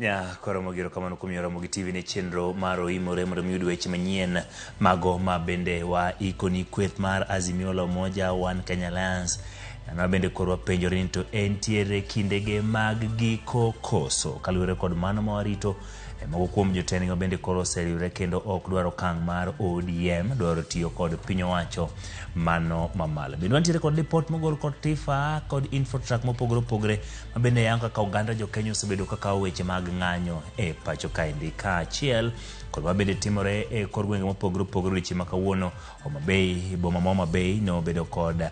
Nya koro mogiro kamano kuom Ramogi TV ne chenro mar oimore mondo mi yud weche manyien mago ma bende wa ikoni kweth mar Azimio la Umoja One Kenya Alliance. Ma bende koro wapenjore ni to entiere kindege mag giko koso kaluwore kod mano ma warito moko kuom jotendgi ma bende koro oseriwre kendo ok dwar okang' mar ODM dwaro tiyo kod piny owacho mano mamalo. Bende wantiere kod lipot mogol kod TIFA kod Infotrack mopogore opogore ma bende yango kaka oganda jo Kenya osebedo ka kawo weche mag ng'anyo e pacho kaendi kaachiel kod ma bende timore e kor gwenge mopogore opogore odiochieng' ma kawuono. Homa Bay, boma ma Homa Bay nobedo kod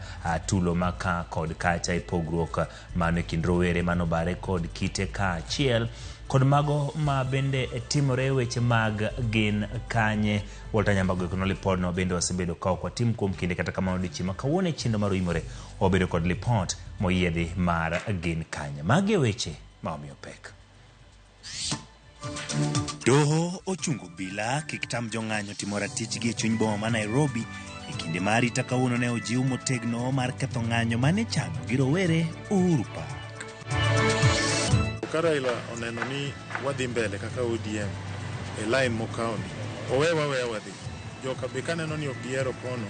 tulo ma ka kod kacha e pogruok mano e kind rowere manobare kod kite kaachiel kod mago ma bende timore weche mag gin kanye. Walter Nyambago eko lipodno bende wasebedo ka ok watim kuom kinde, kata kamano odiochieng' ma kawuono e chenro mar oimore wabedo kod lipot moyiedhi mar gin kanye. Magi e weche ma omiyo pek. Doho ochungo obila kik tam jong'anyo timo ratichgi e chuny boma ma Nairobi e kinde ma arita kawuono ne ojiw motegno mar ketho ng'anyo mane chano gi rowere Uhuru Park. Ka Raila oneno ni wadhi mbele kaka ODM e line mokawni, owewa weya wadhi. Joka be kaneno ni ok gihero kono,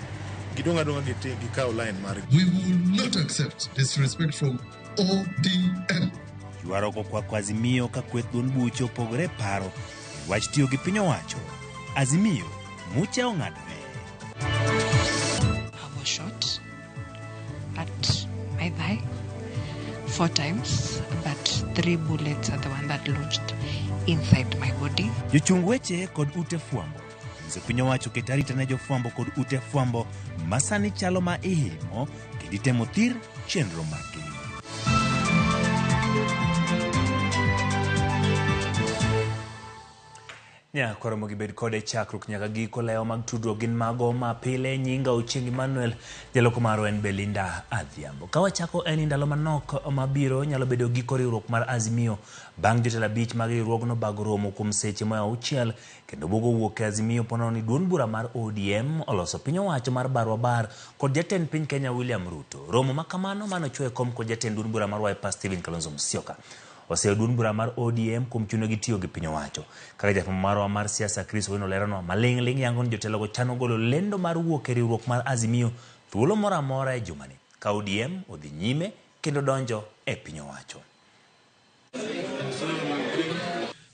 gidong' adong'a gikaw line margi. We will not accept disrespect from ODM. Ywaruok okwako Azimio ka kweth duond buche opogore e paro e wach tiyo gi piny owacho. Azimio muche ong'adore. I was shot at my thigh 4 times, but 3 bullets are the one that lodged inside my body. Jochung weche kod ute fwambo nyiso piny owacho ket arita ne jofwambo kod ute fwambo ma sani chalo ma ihimo kendo itemo thir chenro margi. Nya koro mogibed kode chakruok nyaka giko lewo mag tudruok gin mago ma pile. Nyinga Ochieng' Emmanuel, jaloko marwa en Belinda Adhiambo. Ka wachako en ni ndalo manok mabiro nyalo bedo giko riwruok mar Azimio bang' jotelo 5 mag riwruogno bago romo kuom seche moa 6 kendo bugo wuok e Azimio ponono ni duond bura mar ODM oloso piny owacho mar barwa bar kod jatend piny Kenya William Ruto. Romo ma kamano manochwe kom kod jatend duond bura mar Wiper Stephen Kalonzo Musyoka oseyo duond bura mar ODM kuom chunogi tiyo gi piny owacho. Kaka jafwambo marwa mar siasa Chris Owino leronwa maling' ling' yango ni jotelogo chano golo lendo mar wuok e riwruok mar Azimio thuolo moro amora e jumani ka ODM odhi nyime kendo donjo e piny owacho.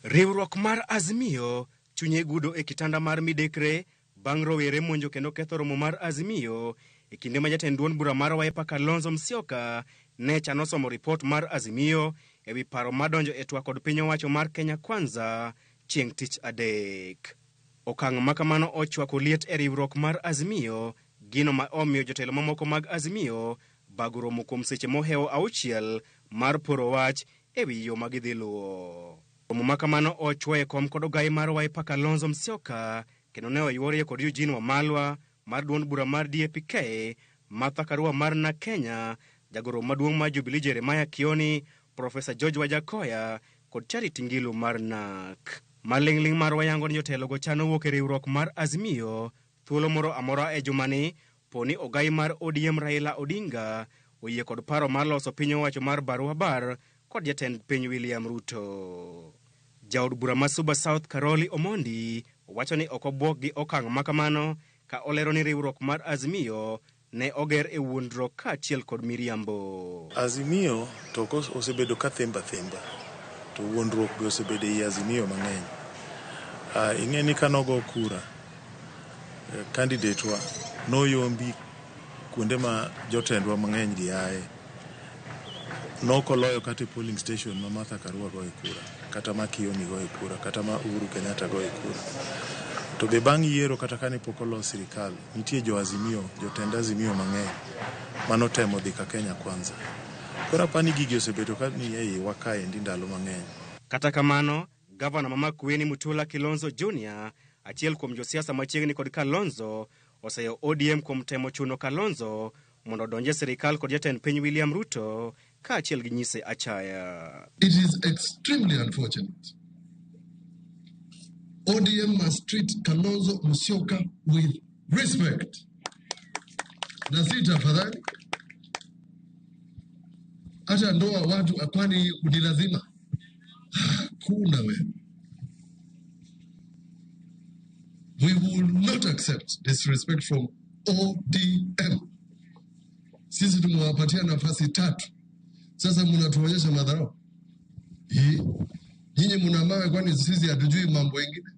Riwruok mar Azimio chunye gudo e kitanda mar midekre bang' rowere monjo kendo ketho romo mar Azimio e kinde ma jatend duond bura mar Wiper Kalonzo Musyoka ne chano somo ripot mar Azimio e wi paro madonjo e twak kod piny owacho mar Kenya Kwanza chieng' tich adek. Okang' ma kamano ochwako liet e riwruok mar Azimio, gino ma omiyo jotelo mamoko mag Azimio bago romo kuom seche mohewo 6 mar poro wach e wi yo ma gidhi luwo. Romo ma kamano ochwoye kom kod ogai mar Wiper Kalonzo Musyoka kendo ne oyuorie kod Eugene Wamalwa mar duond bura mar DAP-K, Martha Karua mar Na Kenya, jagoro maduong' mar Jubilee Jeremiah Kioni, Professor George Wajackoyah kod Charity Ngilu mar NARC. Maling'ling' mar wayango ni jotelogo chano wuok e riwruok mar Azimio thuolo moro amora e jumani poni ogai mar ODM Raila Odinga oyie kod paro mar loso piny owacho mar barua bar kod jatend piny William Ruto. Jaod bura ma Suba South Caroli Omondi wacho ni ok obwok gi okang' ma kamano ka olero ni riwruok mar Azimio ne oger e wuondruok kaachiel kod miriambo. Azimio to osebedo ka themba themba, to wuondruok be osebedo ei Azimio mang'eny. Ing'e ni kanogo kura, candidate wa noyombi kuonde ma jotendwa mang'eny gi aye. Nokoloyo kata e polling station ma Martha Karua goye kura, kata ma Kioni goye kura, kata ma Uhuru Kenyatta goye kura. To be bang' yiero kata kane pok olos sirikal, nitie jo Azimio, jotend Azimio mang'eny manotemo dhi ka Kenya Kwanza. Koro apani gigi osebedo ka ni e iwa kaendi ndalo mang'eny. Kata kamano, gavana ma Makueni Mutula Kilonzo Junior, achiel kuom josiasa machiegni kod Kalonzo, oseyo ODM kuom temo chuno Kalonzo mondo odonj e sirikal kod jatend piny William Ruto kaachiel gi nyise achaya. It is extremely unfortunate. ODM must treat Kalonzo Musyoka with respect. Na si tafadhali. Hata ndoa watu kwani ni lazima? Hakuna wewe. We will not accept disrespect from ODM. Sisi tumewapatia nafasi tatu, sasa mnatuonyesha madharau hii. Nyinyi mna mawe, kwani sisi hatujui mambo ingine?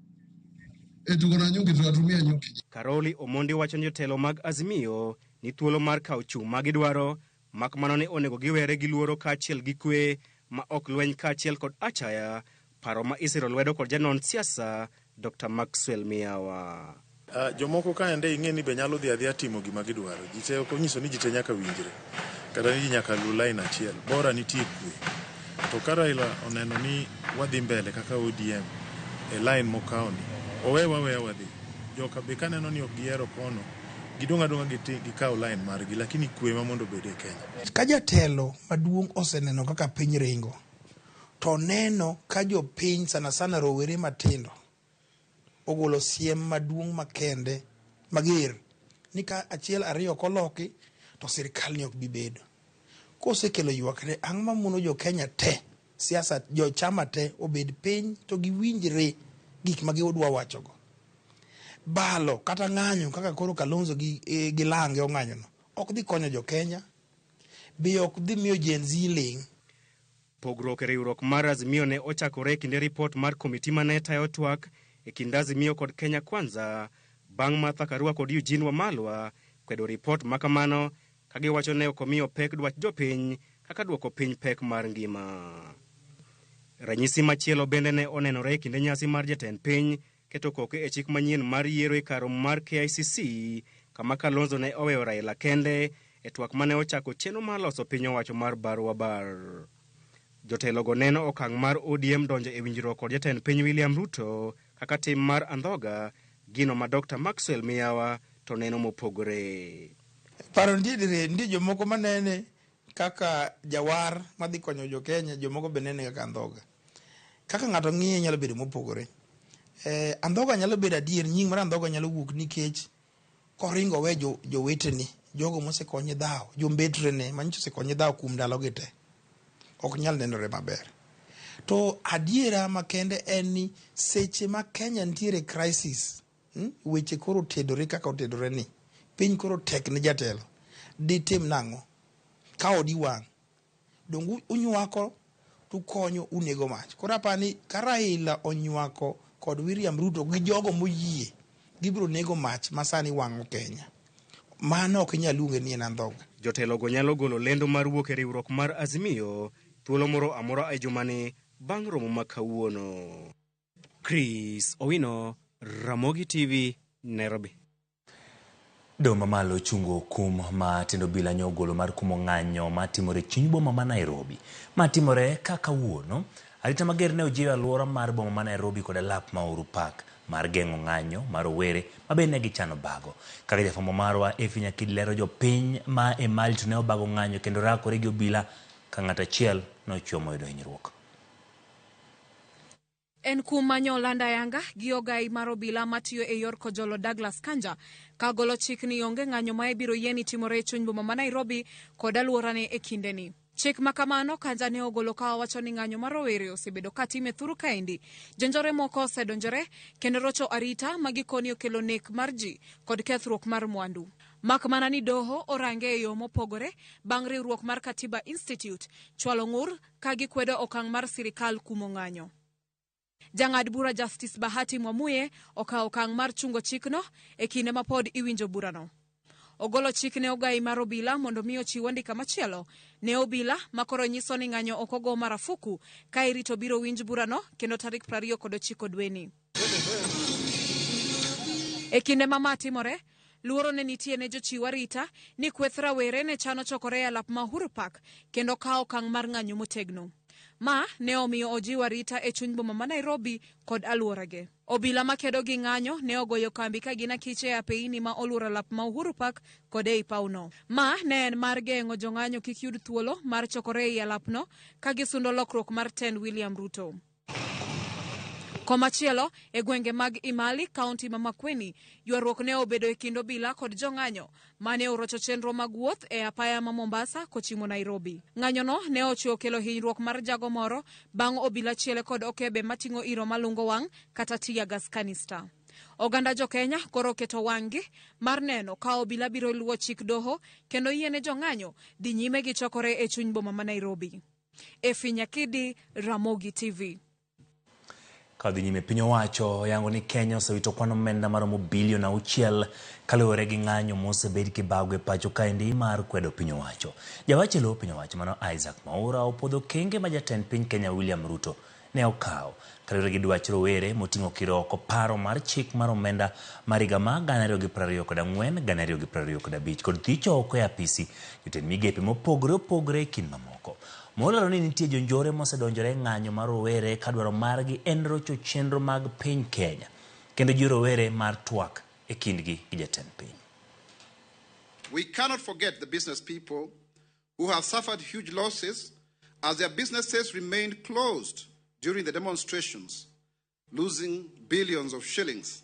E, tuko na nyuki, tunatumia nyuki. Karoli Omondi wacho ni jotelo mag Azimio ni thuolo mar kawo chung' ma gidwaro mak mana ni onego giwere gi luoro kaachiel gi kwe ma ok lweny kaachiel kod achaya, paro ma isiro lwedo kod janon siasa Dr. Maxwell Miyawa. Jomoko kaende ing'e ni be nyalo dhi adhiya timo gima gidwaro. Ji te ok onyiso ni ji te nyaka winjre kata ni ji nyaka luw line achiel. Bora nitie kwe. To ka Raila oneno ni wadhi mbele kaka ODM e line mokawo ni, owewa aweya wadhi. Joka be kaneno ni ok gihero kono, gidong' adong'a gikaw line margi, lakini kwe ma mondo obed e Kenya. Ka jatelo maduong' oseneno kaka piny ringo, to neno ka jopiny sana sana rowere matindo ogolo siem maduong' makende mager ni ka achiel ariyo ok oloki to sirikal ni ok bi bedo. Kosekelo ywakne, ang'o mamono jo Kenya te, siasa jo chama te obed piny to giwinjre gik ma gidwa wachogo. Balo kata ng'anyo kaka koro Kalonzo gi Lange ong'anyono ok dhi konyo jo Kenya, be ok dhi miyo Gen Z ling'. Pogruok e riwruok mar Azimio ne ochakore e kinde ripot mar komiti mane tayo twak e kind Azimio kod Kenya Kwanza bang' Martha Karua kod Eugene Wamalwa kwedo ripot ma kamano ka giwacho ne ok omiyo pek dwach jopiny kaka duoko piny pek mar ngima. Ranyisi machielo bende ne onenore e kinde nyasi mar jatend piny keto koke e chik manyien mar yiero e kar romo mar KICC kama Kalonzo ne oweyo Raila kende e twak mane ochako chenro mar loso piny owacho mar bar bar. Jotelogo neno okang' mar ODM donjo e winjruok kod jatend piny William Ruto kaka tim mar andhoga, gino ma Dr. Maxwell Miyawa to neno mopogore. Paro nitie dire, nitie jomoko manene kaka jawar madhi konyo jo Kenya, jomoko be nene kaka andhoga. Kaka ng'ato ng'iye nyalo bedo mopogore. Andhoga nyalo bedo adier, nying mar andhoga nyalo wuok nikech koringo we jowetene, jogo mosekonye dhawo, jombetrene manyicho osekonye dhawo kuom ndalogi te, ok nyal nenore maber. To adiera makende en ni seche ma Kenya nitiere crisis, weche koro otedore kaka otedore ni, piny koro tek ne jatelo, ditim nang'o? Ka odi wang', dong unywako tukonyo unego mach. Koro apani ka Raila onywako kod William Ruto gi jogo moyie, gibiro nego mach ma sani wang'o Kenya. Mano ok inyal luonge ni en andhoga. Jotelogo nyalo golo lendo mar wuok e riwruok mar Azimio thuolo moro amora e jumani bang' romo ma kawuono. Chris Owino, Ramogi TV, Nairobi. Doho mamalo ochungo kum ma tend obila nyo ogolo mar kumo ng'anyo matimore e chuny boma ma Nairobi. Ma timore ka kawuono, arita mager ne ojiw e alwora mar boma ma Nairobi kod alap ma Uhuru Park mar geng'o ng'anyo mar rowere ma bende ne gichano bago. Kaka jafwambo marwa Effie Nyakidi lero, jopiny ma Emali to ne obago ng'anyo kendo rakore gi obila ka ng'ato achiel nochwo moyudo hinyruok. En kum ma nyo oland ayanga gi ogai mar obila matiyo e yor Kojolo Douglas Kanja ka golo chik ni onge ng'anyo ma ibiro yie ni timore e chuny boma ma Nairobi kod alworane e kindeni. Chik ma kamano Kanja ne ogolo ka owacho ni ng'anyo mar rowere osebedo ka time thuru kaendi. Jonjore moko osedonjore kendo rocho arita ma gikoni okelo nek mar ji kod kethruok mar mwandu. Mak mana ni doho orange e yo mopogore bang' riwruok mar Katiba Institute chwalo ng'ur ka gikwedo okang' mar sirikal kumo ng'anyo. Jang'ad bura Justice Bahati Mwamuye okawo okang' mar chungo chikno e kinde ma pod iwinjo burano. Ogolo chik ne ogai mar obila mondo mi ochiw andika machielo ne obila ma koro nyiso ni ng'anyo ok ogo marafuku ka irito biro winj burano kendo tarik 29 dweni. E kinde ma ma timore, luoro ne nitie ne jochiw arita ni kweth rawere ne chano chokore e alap ma Uhuru Park kendo kawo okang' mar ng'anyo motegno. Ma ne omiyo ojiw arita e chuny boma ma Nairobi kod alworage. Obila makedo gi ng'anyo ne ogoyo kambi ka gin akiche e apeini ma oluoro alap ma Uhuru Park kod ei pawno. Ma ne en mar geng'o jong'anyo kik yud thuolo mar chokore ei alapno ka gisundo lokruok mar tend William Ruto. Komachielo, e gwenge mag Imali, kaunti ma Makueni, ywaruok ne obedo e kind obila kod jong'anyo mane orocho chenro mag wuoth e apaya ma Mombasa kochimo Nairobi. Ng'anyono ne ochiwo kelo hinyruok mar jago moro bang' obila chiele kod okebe mating'o iro malungo wang' kata tear gas canister. Oganda jo Kenya koro oketo wang'gi mar neno ka obila biro luwo chik doho kendo yiene jong'anyo dhi nyime gi chokore e chuny boma ma Nairobi. Efi Nyakidi, Ramogi TV. Ka dhi nyime piny owacho oyango ni Kenya osewito kwan omenda maromo bilion 6 kaluwore gi ng'anyo mosebed kibago e pacho kaendi mar kwedo piny owacho. Jawach e lo piny owacho mano Isaac Mwaura opwodho okenge ma jatend piny Kenya William Ruto ne okawo kaluwore gi dwach rowere moting'o kiro oko paro mar chik mar omenda mar higa ma 2024 2025 kod thicho oko e apisi jotend migepe mopogore opogore e kind mamoko. Molero ni nitie jonjore mosedonjore e ng'anyo mar rowere ka dwaro margi en rocho chenro mag piny Kenya kendo jiwo rowere mar twak e kindgi gi jatend piny. We cannot forget the business people who have suffered huge losses as their businesses remained closed during the demonstrations, losing billions of shillings.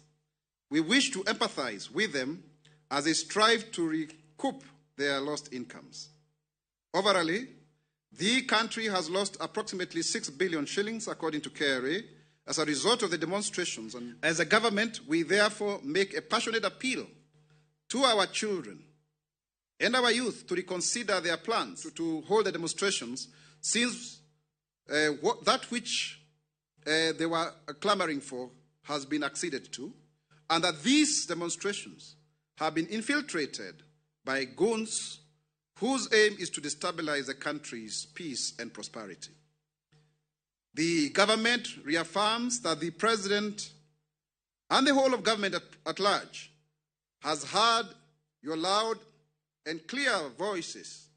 We wish to empathize with them as they strive to recoup their lost incomes. Overall, the country has lost approximately 6 billion shillings, according to KRA, as a result of the demonstrations. And as a government, we therefore make a passionate appeal to our children and our youth to reconsider their plans to hold the demonstrations, since that which they were clamoring for has been acceded to, and that these demonstrations have been infiltrated by goons whose aim is to destabilize the country's peace and prosperity. The government reaffirms that the president and the whole of government at large has heard your loud and clear voices,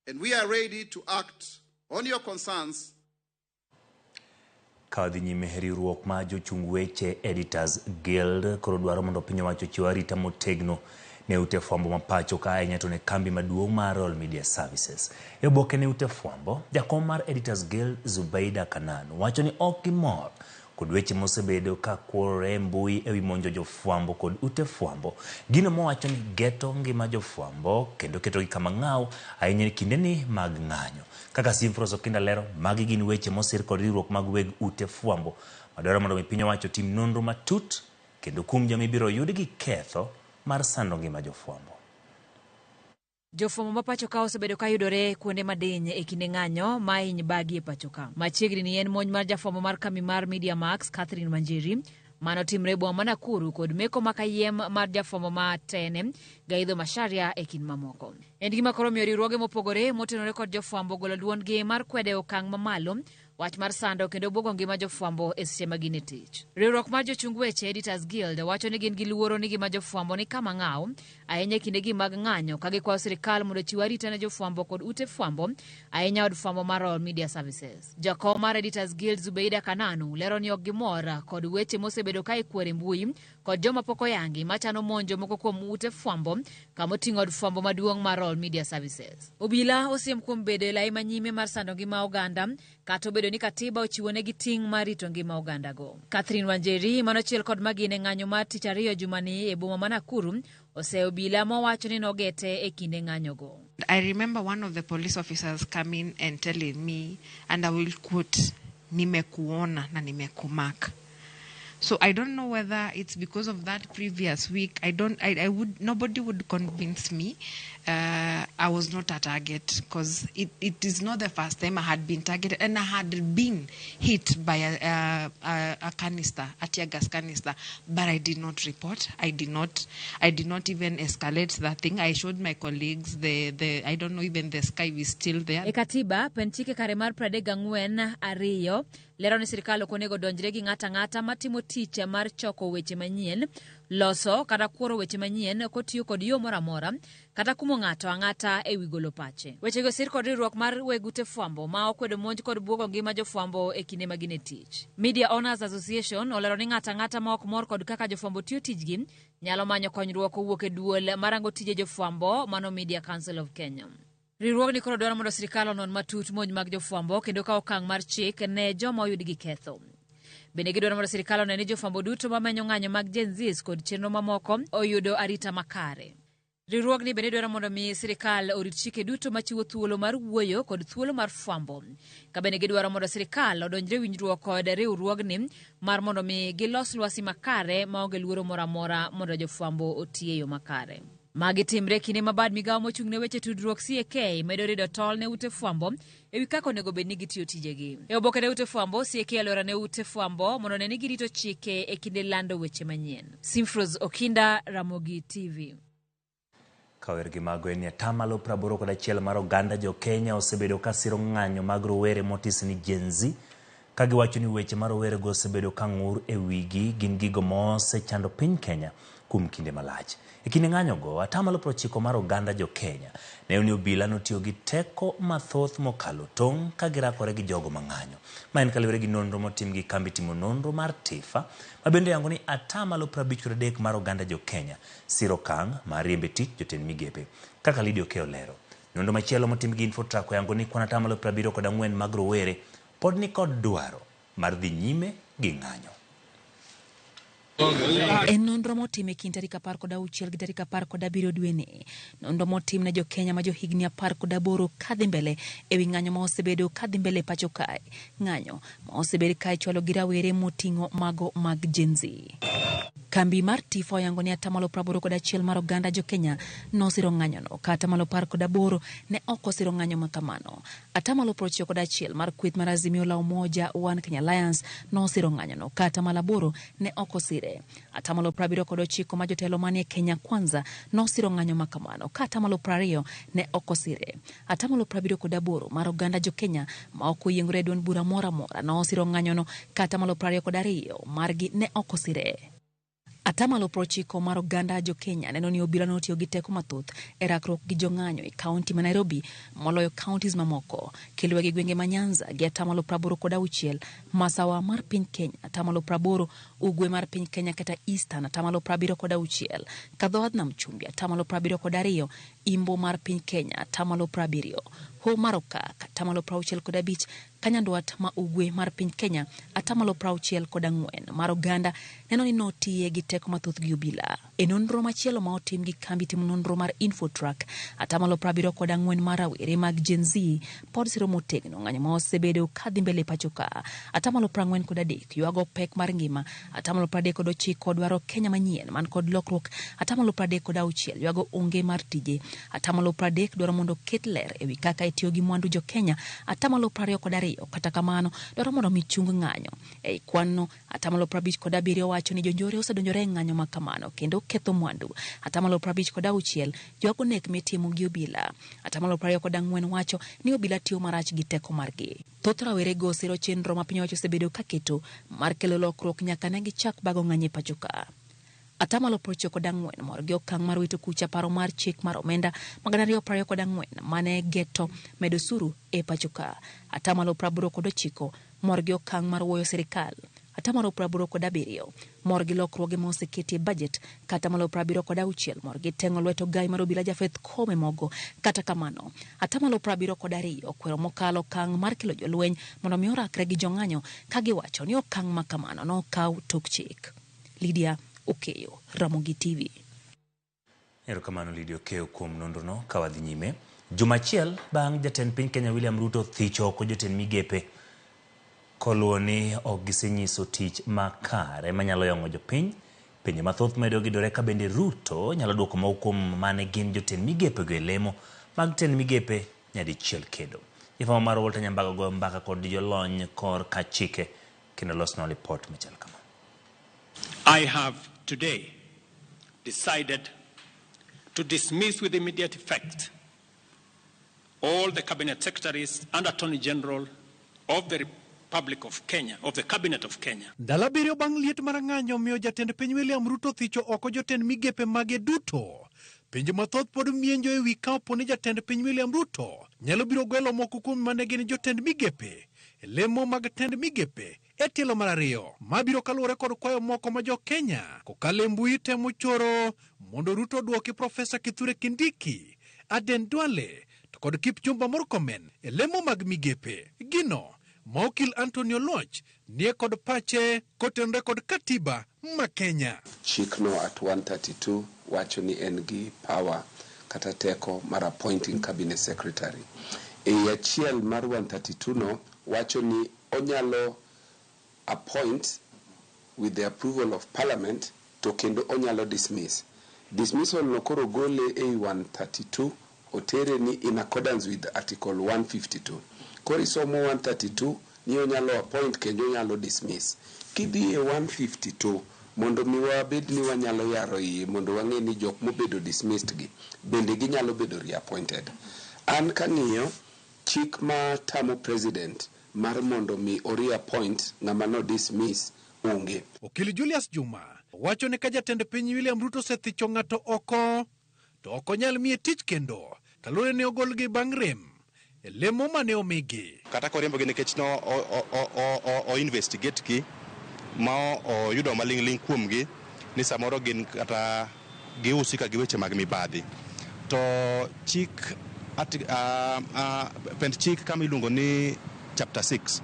and we are ready to act on your concerns. Ka dhi nyime riwruok ma jochung weche Editors Guild koro dwaro mondo piny owacho ochiw arita motegno ne ute fwambo ma pacho ka ahinya to ne kambi maduong' mar Royal Media Services. E oboke ne ute fwambo, jakom mar Editors Guild Zubeida Kanan wacho ni ok gimor kod weche mosebedo ka kworore e mbui ewi monjo jofwambo kod ute fwambo. Gino mowacho ni geto ngima jofwambo kendo ketogi kama ng'aw ahinya e kindeni mag ng'anyo. Kaka Simfros Okinda lero, magi gin weche mosir kod riwruok mag weg ute fwambo madwaro mondo mi piny owacho otim nonro matut kendo kum joma ibiro yud gi ketho mar sando ngima jofwambo. Jofwambo ma pacho ka osebedo ka yudore kuonde madiny e kinde ng'anyo ma hiny bagi e pacho ka. Machiegni ni en monj mar jafwambo mar kambi mar Media Max, Catherine Wanjeri, manotimre e boma ma Nakuru kod meko ma kayiem mar jafwambo ma Tene, Gaitho Macharia e kind mamoko. En gima koro miyo riwruoge mopogore motenore kod jofwambo golo duondgi mar kwedo e okang' mamalo wach mar sando kendo buogo ngima jofwambo e seche ma gin e tich. Riwruok mar jochung weche Editors Guild wacho ni gin gi luoro ni ngima jofwambo ni kama ng'aw ahinya e kindegi mag ng'anyo ka gikwayo sirikal mondo ochiw arita ne jofwambo kod ute fwambo ahinya od fwambo mar Royal Media Services. Jakom mar Editors Guild Zubeida Kananu lero ni ok gimor kod weche mosebedo ka ikwero e mbui kod joma pok oyangi machano monjo moko kuom ute fwambo kama oting'o od fwambo maduong' mar Royal Media Services. Obila osiem kuom bedo e lai manyime mar sando ngima oganda kata obedo ni katiba ochiwonegi ting' mar rito ngima ogandago. Catherine Wanjeri manochiel kod magina e ng'anyo mar tich ariyo jumani e boma ma Nakuru oseyo obila mowacho ni nogete e kinde ng'anyogo. I remember one of the police officers coming and telling me, and I will quote, "Nimekuona na nimekumark." So I don't know whether it's because of that previous week. I don't, I would, nobody would convince me I was not a target, because it is not the first time I had been targeted, and I had been hit by a canister, a tear gas canister, but I did not report. I did not even escalate that thing. I showed my colleagues the, I don't know, even the sky is still there. E katiba, pen chike kare mar 34(2) lero ni sirikal ok onego donjre gi ng'ato ang'ata matimo tich mar choko weche manyien, loso kata kworo weche manyien kotiyo kod yo moro amora kata kumo ng'ato ang'ata ewi golo pache. Wechego osir kod riwruok mar weg ute fwambo ma okwedo monj kod buogo ngima jofwambo e kinde ma gin e tich. Media Owners Association olero ni ng'ato ang'ata ma ok mor kod kaka jofwambo tiyo tijgi nyalo manyo konyruok kowuok e duol marango tije jofwambo mano Media Council of Kenya. Riwruogni koro dwaro mondo sirikal onon matut monj mag jofwambo kendo kawo okang' mar chik ne joma oyud gi ketho. Bende gidwaro mondo sirkal one ni jofwambo duto mamenyo ng'anyo mag Gen Zs kod chenro mamoko oyudo arita makare. Riwruogni bende dwaro mondo mi sirkal orit chike duto machiwo thuolo mar wuoyo kod thuolo mar fwambo. Ka bende gidwaro mondo sirkal odonjre winjruok kod riwruogni mar mondo mi gilos lwasi makare maonge luoro moro amora mondo jofwambo oti e yo makare. Magi timre kinde ma bad migawo mochung' ne weche tudruok CAK medo rido tol ne ute fwambo e wi kaka onego bed ni gitiyo tijegi. E oboke ne ute fwambo, CAK alwora ne ute fwambo mondo one ni girito chike e kinde lando weche manyien. Simfros Okinda, Ramogi TV. Kawer gi mago en ni atamalo 81 mar oganda jo Kenya osebedo ka siro ng'anyo mag rowere motis ni Gen Z ka giwacho ni weche ma rowerego osebedo ka ng'ur e wigi gin gigo mosechando piny Kenya kuom kinde malach. E kinde ng'anyogo, atamalo 90 mar oganda jo Kenya neno ni obila notiyo gi teko mathoth mokalo tong' ka girakore gi jogo mang'anyo. Ma en kaluwore gi nonro motim gi kambi timo nonro mar TIFA ma bende oyango ni atamalo 53 mar oganda jo Kenya siro okang' mar riembo e tich jotend migepe. Kaka Lydia Okeyo olero, nonro machielo motim gi Infotrack oyango ni kwan atamalo 74 mag rowere pod nikod dwaro mar dhi nyime gi ng'anyo. En nonro motim e kind tarik 16 gi tarik 17 dweni. Nonro motim ne jokenya ma johigni 18 kadhi mbele e wi ng'anyo ma osebedo kadhi mbele e pacho kae. Ng'anyo ma osebed ka ichwalo gi rawere moting'o mago mag Gen Z. Kambi mar TIFA oyango ni atamalo 81 mar oganda jokenya nosiro ng'anyono ka atamalo 18 ne ok osiro ng'anyo ma kamano. Atamalo 91 mar kweth mar Azimio la Umoja One Kenya Alliance nosiro ng'anyono ka atamalo 8 ne ok osire. Atamalo 79 ma jotelo manie Kenya Kwanza nosiro ng'anyo ma kamano ka atamalo 20 ne ok osire. Atamalo 78 mar oganda jokenya ma ok oyiengore e duond bura moro amora nosiro ng'anyono ka atamalo 22 margi ne ok osire. Atamalo 90 mar oganda jokenya neno ni obila notiyo gi teko mathoth e rakruok gi jong'anyo e kaunti ma Nairobi moloyo counties mamoko. Kiluwe gi gwenge ma Nyanza gi atamalo 86, masawa mar piny Kenya atamalo 80, ugwe mar piny Kenya kata Eastern atamalo 76, kadho nam chumbi atamalo 72, imbo mar piny Kenya atamalo 70, Hoho mar Okak atamalo 65, Kanyandwat ma ugwe mar piny Kenya atamalo 64 mar oganda neno ni notiye gi teko mathoth gi obila. E nonro machielo ma otim gi kambi timo nonro mar Infotrack, atamalo 74 mar rawere mag Gen Z pod siro motegno ng'anyo ma osebedo kadhi mbele e pacho ka. Atamalo 43 ywago pek mar ngima, atamalo 39 dwaro Kenya manyien man kod lokruok, atamalo 36 ywago onge mar tije, atamalo 30 dwaro mondo oket ler ewi kaka itiyo gi mwandu jo Kenya, atamalo 22 kata kamano dwaro mondo mi chung ng'anyo. Ei kwanno, atamalo 57 wacho ni jonjore osedonjore e ng'anyo ma kamano kendo ketho mwandu. Atamalo 56 ywago nek mitimo gi obila. Atamalo 24 wacho ni obila tiyo marach gi teko margi. Thoth rawerego siro chenro ma piny owacho osebedo ka keto mar kelo lokruok nyaka ne gichak bago ng'anyo e pacho ka. Atamalo 94 mor gi okang' mar wito kucha paro mar chik mar omenda ma 2024 mane geto medo osuru e pacho ka. Atamalo 89 mor gi okang' mar wuoyo sirikal. Atamalo 87 mor gi lokruoge ma oseketi e bajet. Ka atamalo 76 mor gi teng'o lwet ogai mar obila Japheth Koome mogo. Kata kamano, atamalo 72 okwero mokalo okang' mar kelo jolweny mondo mi orakre gi jong'anyo ka giwacho ni okang' ma kamano nokaw tok chik. Lydia Okeyo, Ramogi TV. Erokamano Lydia Okeyo kuom nonrono. Ka wadhi nyime, juma achiel bang' jatend piny Kenya William Ruto thicho oko jotend migepe koluwo ni ok gisenyiso tich makare manyalo yong'o jopiny, pinje mathoth medo gidore ka bende Ruto nyalo duoko moko kuom mane gin jotend migepego e lemo mag tend migepe nyadichiel kendo. Jafwambo mar Walter Nyambaga goyo mbaka kod jolony kor ka chike kendo losnwa lipot machal kama. I have today decided to dismiss with immediate effect all the cabinet secretaries and attorney general of the Republic of Kenya, of the Cabinet of Kenya. Ndalo abiriyo bang' liet mar ng'anyo miyo jatend piny William Ruto thicho oko jotend migepe mage duto. Pinje mathoth pod mienjo e wi ka opo ni jatend piny William Ruto nyalo biro gwelo moko kuom mane gin jotend migepe e lemo mag tend migepe e tielo mar ariyo. Ma biro kaluwore kod kwayo moko ma jo Kenya kokalo e mbui temo choro mondo Ruto oduoki Profesa Kithure Kindiki, Aden Duale to kod Kipchumba Murkomen e lemo mag migepe. Gino ma okil Anthony Oluoch nie kod pache kotenore kod katiba ma Kenya. Chikno at 132 wacho ni en gi power kata teko mar appointing cabinet secretary. Ei achiel mar 132 no wacho ni onyalo appoint with the approval of parliament to kendo onyalo dismiss. Dismissal no koro gole ei 132 otere ni in accordance with article 152. Koro isomo 132 ni onyalo appoint kendo onyalo dismiss. Kidhi e 152 mondo mi wabed ni wanyalo yaro iye mondo wang'e ni jok mobedo dismissed gi bende ginyalo bedo reappointed. An kang'iyo chik ma tamo president mar mondo mi o reappoint ng'ama no dismiss onge. Okil Julius Juma wacho ni ka jatend piny William Ruto osethicho ng'ato oko to ok onyal miye tich kendo kaluwore ni ogolgi bang' rem e lemo mane omigi. Kata koriembogi nikech no o investigate gi ma oyudo maling'ling' kuomgi ni samoro gin kata gihusika gi weche mag mibadhi. To chik pend chik kama iluongo ni chapter 6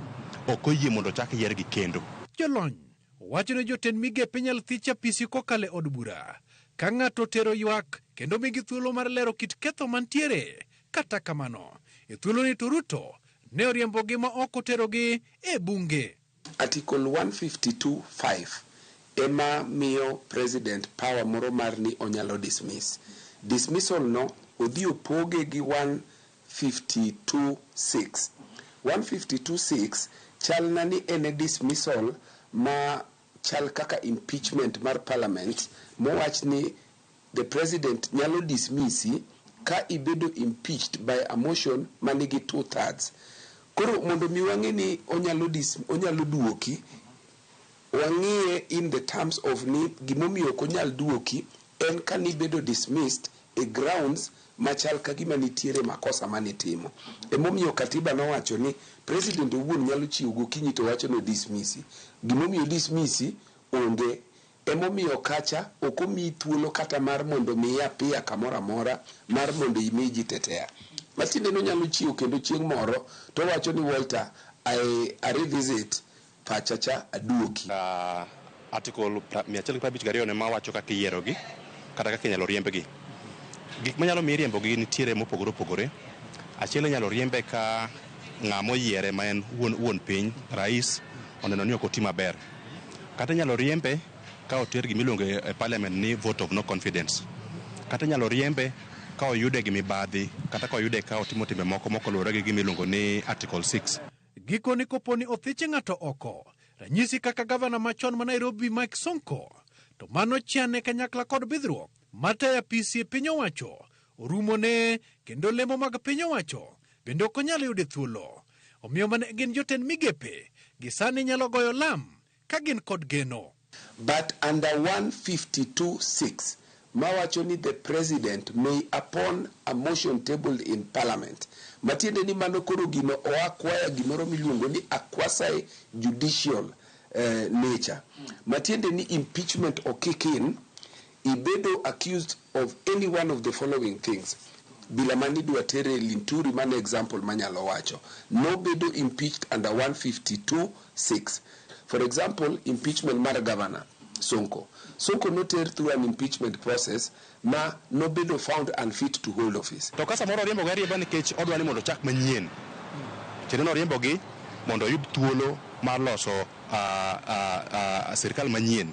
ok oyie mondo ochak yiergi kendo. Jolony wacho ni jotend migepe inyal thich apisi kokalo e od bura ka ng'ato otero ywak kendo migi thuolo mar lero kit ketho mantiere. Kata kamano, e thuoloni to Ruto ne oriembogi ma ok oterogi e bunge. Article 152.5 ema miyo president power moro mar ni onyalo dismiss. Dismissal no odhi opoge gi 152.6. 152.6 chalna ni en e dismissal ma chal kaka impeachment mar parliament mowach ni the president nyalo dismissi ka ibedo impeached by a motion manigi 2/3. Koro mondo mi wang'e ni onyalo onyalo duoki, wang'iye in the terms of ni gimomiyo ok onyal duoki en ka nibedo dismissed e grounds machal ka gima nitiere makosa manitimo. Emomiyo katiba nowacho ni president owuon nyalo chiew gokinyi to wacho ni dismissi. Gimomiyo dismissi onge. Emomiyo kacha ok omiyi thuolo kata mar mondo mi apia kamoro amora mar mondo imi ji tetea. Matiende ni onyalo chiew kendo chieng' moro to owacho ni Walter, I revisit pacha cha aduoki. Article 152 ne mawacho kaka iyierogi kata kaka inyalo riembgi. Gik manyalo miyo iriembogi nitiere mopogore opogore. Achiel inyalo riembe ka ng'ama oyiere ma en wuon piny, rais, oneno ni ok oti maber. Kata inyalo riembe ka oter gima iluongo e parliament ni vote of no confidence. Kata inyalo riembe ka oyude gi mibadhi kata ka oyude ka otimo timbe moko mokoluwore gi gima iluongo ni article 6. Gikone kopo ni othich ng'ato oko, ranyisi kaka gavana machon ma Nairobi Mike Sonko, to mano chiane kanyakla kod bidhruok matayo apisi e piny owacho orumone kendo lemo mag piny owacho bende ok onyal yude thuolo. Omiyo mane gin jotend migepe gi sani nyalo goyo lam ka gin kod geno. But under 152.6 mawacho ni the president may upon a motion tabled in parliament. Matiende ni mano koro gino oakwaya gimoro miluongo ni a quasi judicial nature. Matiende ni impeachment o kick in, ibedo accused of any one of the following things. Bila mani dwa tere Linturi mane example manyalo wacho. Nobedo impeached under 152.6. For example, impeachment mar governor Sonko. Sonko noter through an impeachment process ma nobedo found unfit to hold office. To ka samoro oriembogi ariemba nikech odwa ni mondo ochak manyien. Tiende ni oriembogi mondo oyud thuolo mar loso sirkal manyien.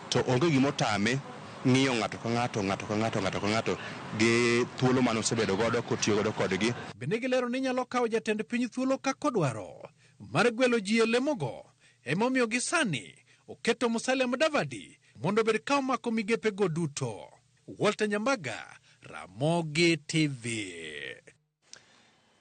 To onge gimotame ng'iyo ng'ato ka ng'ato, ng'ato ka ng'ato, ng'ato ka ng'ato gi thuolo mane osebedo godo kotiyo godo kodgi. Bende gilero ni nyalo kawo jatend piny thuolo kaka odwaro mar gwelo ji e lemogo. Emomiyo gi sani oketo Musalia Mudavadi mondo obed ka omako migepego duto. Walter Nyambaga, Ramogi TV.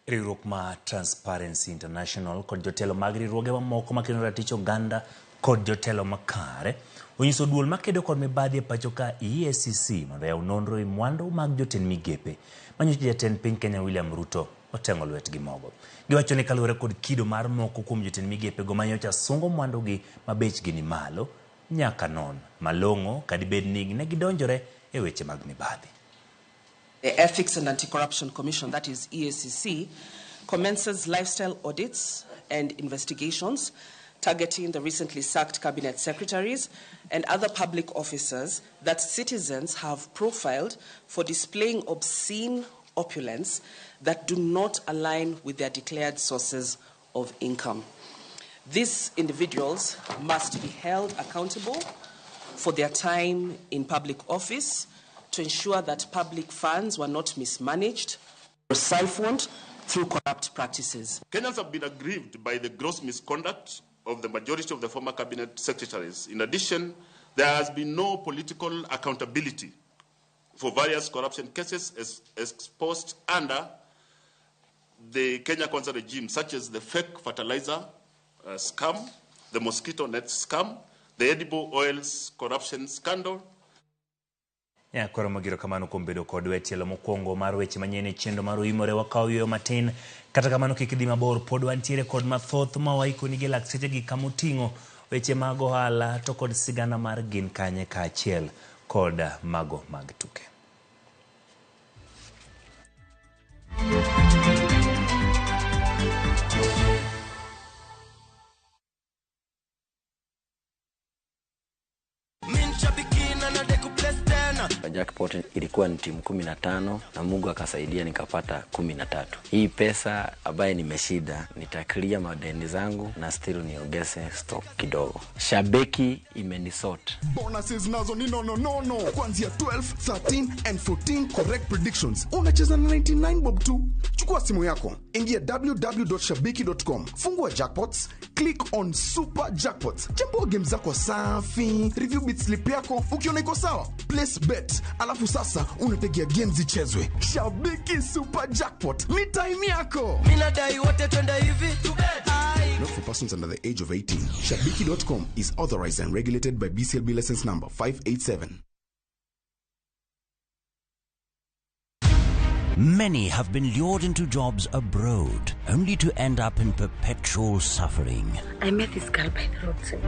Riwruok ma Transparency International kod jotelo mag riwruoge mamoko makeno ratich oganda kod jotelo makare onyiso duol makedo kod mibadhi e pacho ka EACC mondo oyaw nonro e mwandu mag jotend migepe manyocha jatend piny Kenya William Ruto oteng'o lwetgi mogo. Giwacho ni kaluwore kod kido mar moko kuom jotend migepego manyocha sungo mwandugi ma bechgi ni malo nyaka non malong'o kadibed ni ne gidonjore e weche mag mibadhi. The Ethics and Anti-Corruption Commission, that is EACC, commences lifestyle audits and investigations targeting the recently sacked cabinet secretaries and other public officers that citizens have profiled for displaying obscene opulence that do not align with their declared sources of income. These individuals must be held accountable for their time in public office to ensure that public funds were not mismanaged or siphoned through corrupt practices. Kenyans have been aggrieved by the gross misconduct of the majority of the former cabinet secretaries. In addition, there has been no political accountability for various corruption cases as exposed under the Kenya Kwanza regime, such as the fake fertilizer scam, the mosquito net scam, the edible oils corruption scandal. Nyakoro magiro kamano kuom bedo kodwa e tielo mokwongo mar weche manyien e chenro mar Oimore. Wakawo yueyo matin, kata kamano kik idhi mabor, pod wantiere kod mathoth ma waikoni gi lak sechegi kamoting'o weche mag ohala to kod sigana mar gin kanye kaachiel kod mago mag tuke. Jackpot ilikuwa ni timu 15 na Mungu akasaidia nikapata 13. Hii pesa ambaye nimeshinda nitaclear madeni zangu na still niongeze stock kidogo. Shabiki imenisort. Bonuses nazo ni no no no no. Kuanzia 12, 13 and 14 correct predictions. Unacheza na 99 bob tu. Chukua simu yako, ingia www.shabiki.com, fungua jackpots, click on super jackpots. Chambua game zako safi, review bit slip yako, ukiona iko sawa, place bet. Alafu sasa unategea games zichezwe. Shabiki Super Jackpot ni time yako. Mimi nadai wote twende hivi. Not for persons under the age of 18. Shabiki.com is authorized and regulated by BCLB license number 587. Many have been lured into jobs abroad, only to end up in perpetual suffering. I met this girl by the roadside.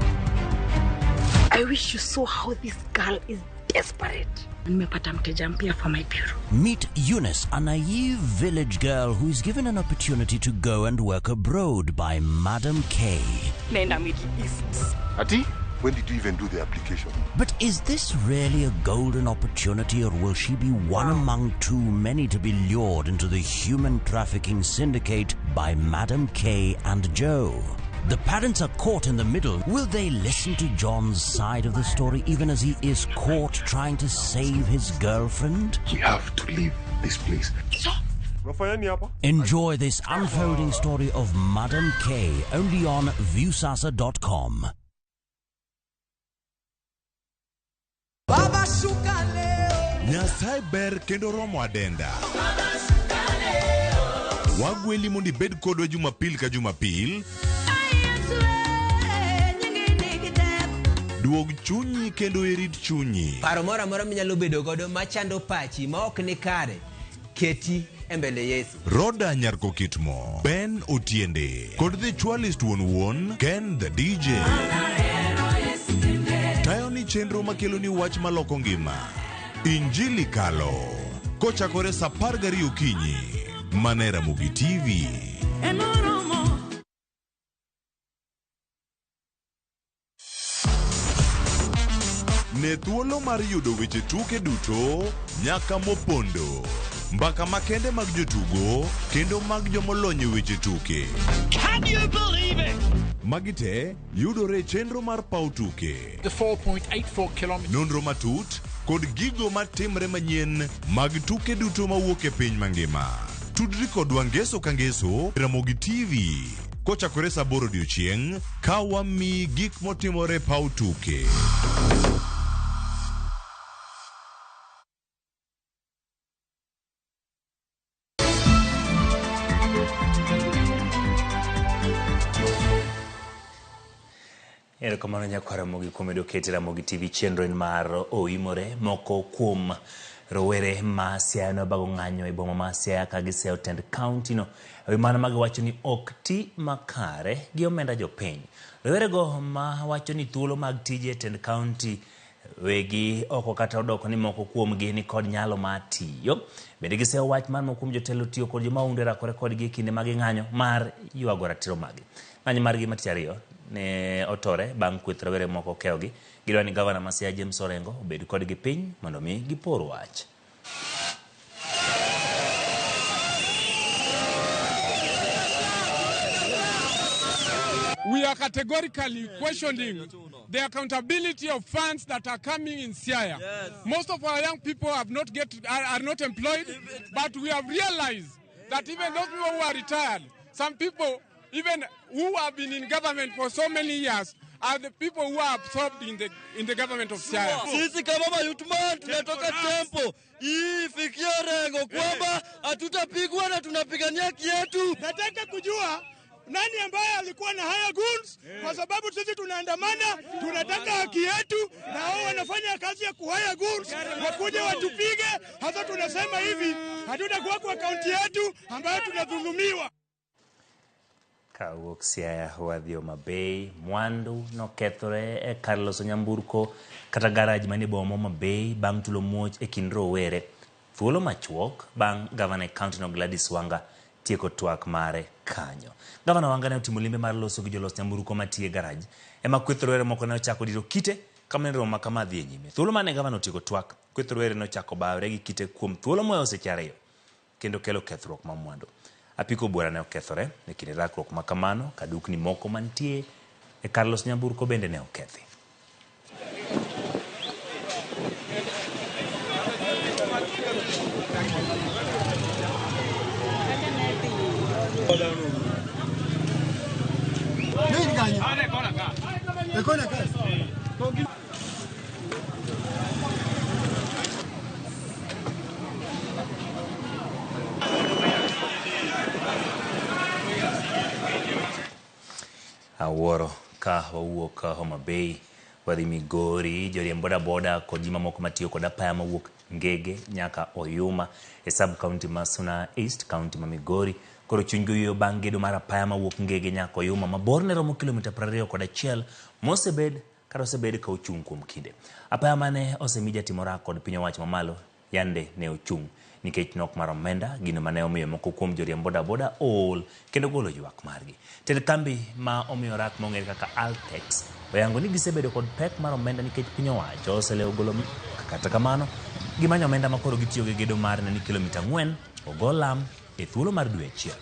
I wish you saw how this girl is desperate. Nimepata mteja mpya for my bureau. Meet Eunice, a naive village girl who is given an opportunity to go and work abroad by Madam K. Nenda Middle East. Ati, when did you even do the application? But is this really a golden opportunity, or will she be one among too many to be lured into the human trafficking syndicate by Madam K and Joe? The parents are caught in the middle. Will they listen to John's side of the story even as he is caught trying to save his girlfriend? We have to leave this place. Enjoy this unfolding story of Madam K only on Viusasa.com. Baba shuka leo. Nyasaye ber kendo romo adenda. Wagweli mondo ibed kodwa Jumapil ka Jumapil. Duog chunyi kendo irit chunyi. Paro moro amora minyalo bedo godo machando pachi ma ok ni kare, keti e mbele Yesu. Roda Nyarko Kitmo, Ben Otiende, kod The Chwalist wuon wuon, Ken the DJ. Tayo ni chenro makelo ni wach maloko ngima. Injili Kalo. Kochakore saa 12 okinyi. Mana e Ramogi TV. Ne thuolo mar yudo weche tuke duto nyaka mopondo. Mbaka makende mag jotugo kendo mag jomolony e weche tuke. Can you believe it? Magi te yudore e chenro mar paw tuke. The 4.84 kilometers. Nonro matut kod gigo matimre manyien mag tuke duto mawuok e piny mangima. Tudri kodwa ngeso ka ngeso Ramogi TV kochakore saa 8 odiochieng' ka wamiyi gik motimore e paw tuke. Erokamano nyakwar Ramogi kuom medo kete Ramogi TV chenro en mar Oimore. Moko kuom rowere ma Siaya nobago ng'anyo e boma ma Siaya ka giseyo tend kaunti no ewi mana ma giwacho ni ok ti makare gi omenda jopiny. Rowerego ma wacho ni thuolo mag tije e tend kaunti wegi oko kata odoko ni moko kuomgi ni kod nyalo mar tiyo. Bende giseyo wach mar moko kuom jotelo tiyo kod jomahundu e rakore kodgi e kinde ma ging'anyo mar ywago ratiro maggi. Ng'anyo margi ma tich ariyo ne otore bang' kweth rawere moko keyogi. Gidwaro ni gavana ma Siaya James Orengo obed kodgi piny mondo mi gipor wach. We are categorically questioning the accountability of funds that are coming in Siaya. Most of our young people have not get, are not employed, but we have realized that even those people who are retired, some people even who have been in government for so many years, are the people who are absorbed in the government of Siaya. Sisi kama mayutman tunatoka tempo hii ifikie Orengo kwamba hatutapigwa na tunapigania haki yetu. Nataka kujua nani ambaye alikuwa na haya goons, kwa sababu sisi tunaandamana, tunataka haki yetu, na hao wanafanya kazi ya kuhaya goons, wakuje watupige. Hasa tunasema hivi, hatutakuwa kwa kaunti yetu ambayo tunadhulumiwa. Kawuok Siaya wadhi Homa Bay, mwandu nokethore e kar loso nyamburko kata garaj manie boma ma Homa Bay bang' tulo muoch e kind rowere. Thuolo machuok bang' gavana e kaunti no Gladys Wanga tieko twak mare kanyo. Gavana Wanga ne otimo limbe mar loso gi jolos nyamburko matiyo e garaj ema kweth rowere moko ne ochako diro kite kama ne romo ma kama dhi e nyime. Thuolo mane gavana otieko twak, kweth rowere nochako bayore gi kite kuom thuolo mohewo seche ariyo kendo kelo kethruok ma mwandu. Apiko buora ne okethore e kinde rakruok ma kamano ka dukni moko mantie e kar loso nyamburko bende ne okethi. Awuoro ka wawuok Homa Bay wadhi Migori, joriemb bodaboda kod ji mamoko matiyo kod apaya mawuok Ngege nyaka Oyuma e sub county ma Suna East, county ma Migori. Koro chunygi oyueyo bang' gedo mar apaya mawuok Ngege nyaka Oyuma ma borne romo kilomita 21 mosebed kata osebed ka ochung' kuom kinde. Apaya mane osemi jatim orak kod piny owacho mamalo yande ne ochung' nikech nok mar omenda, gino mane omiyo moko kuom joriemb bodaboda ool kendo golo ywak margi. Tend kambi ma omiyo orak mong'ere kaka Altex oyango ni gisebedo kod pek mar omenda nikech piny owacho oselewo golo, kata kamano gimanyo omenda ma koro gitiyo gi gedo mar neni kilomita 4 ogo lam e thuolo mar dwe achiel.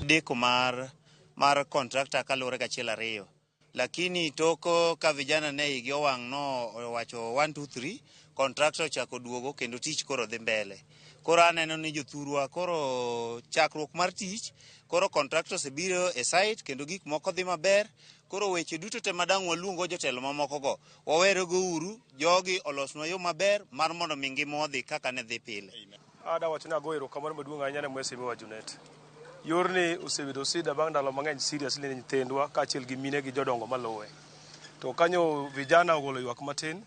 Deko mar contractor kaluwore gi achiel ariyo, lakini tok ka vijana ne igi owang' no owacho 1 2 3, contractor ochako duogo kendo tich koro dhi mbele. Koro aneno ni jothurwa koro chakruok mar tich, koro contractor osebiro e site kendo gik moko dhi maber. Koro weche duto te madang' waluongo jotelo mamoko go, wawerego uru jogi olosnwa yo maber mar mondo mi ngima odhi kaka ne dhi pile. Ada wacho ni agoyo erokamano maduong' ahinya ne Mheshimiwa Junet. Yorni osebedo sida bang' ndalo mang'eny seriously ne nyithindwa kaachiel gi mine gi jodongo maluwe. To kanyo vijana ogolo ywak matin,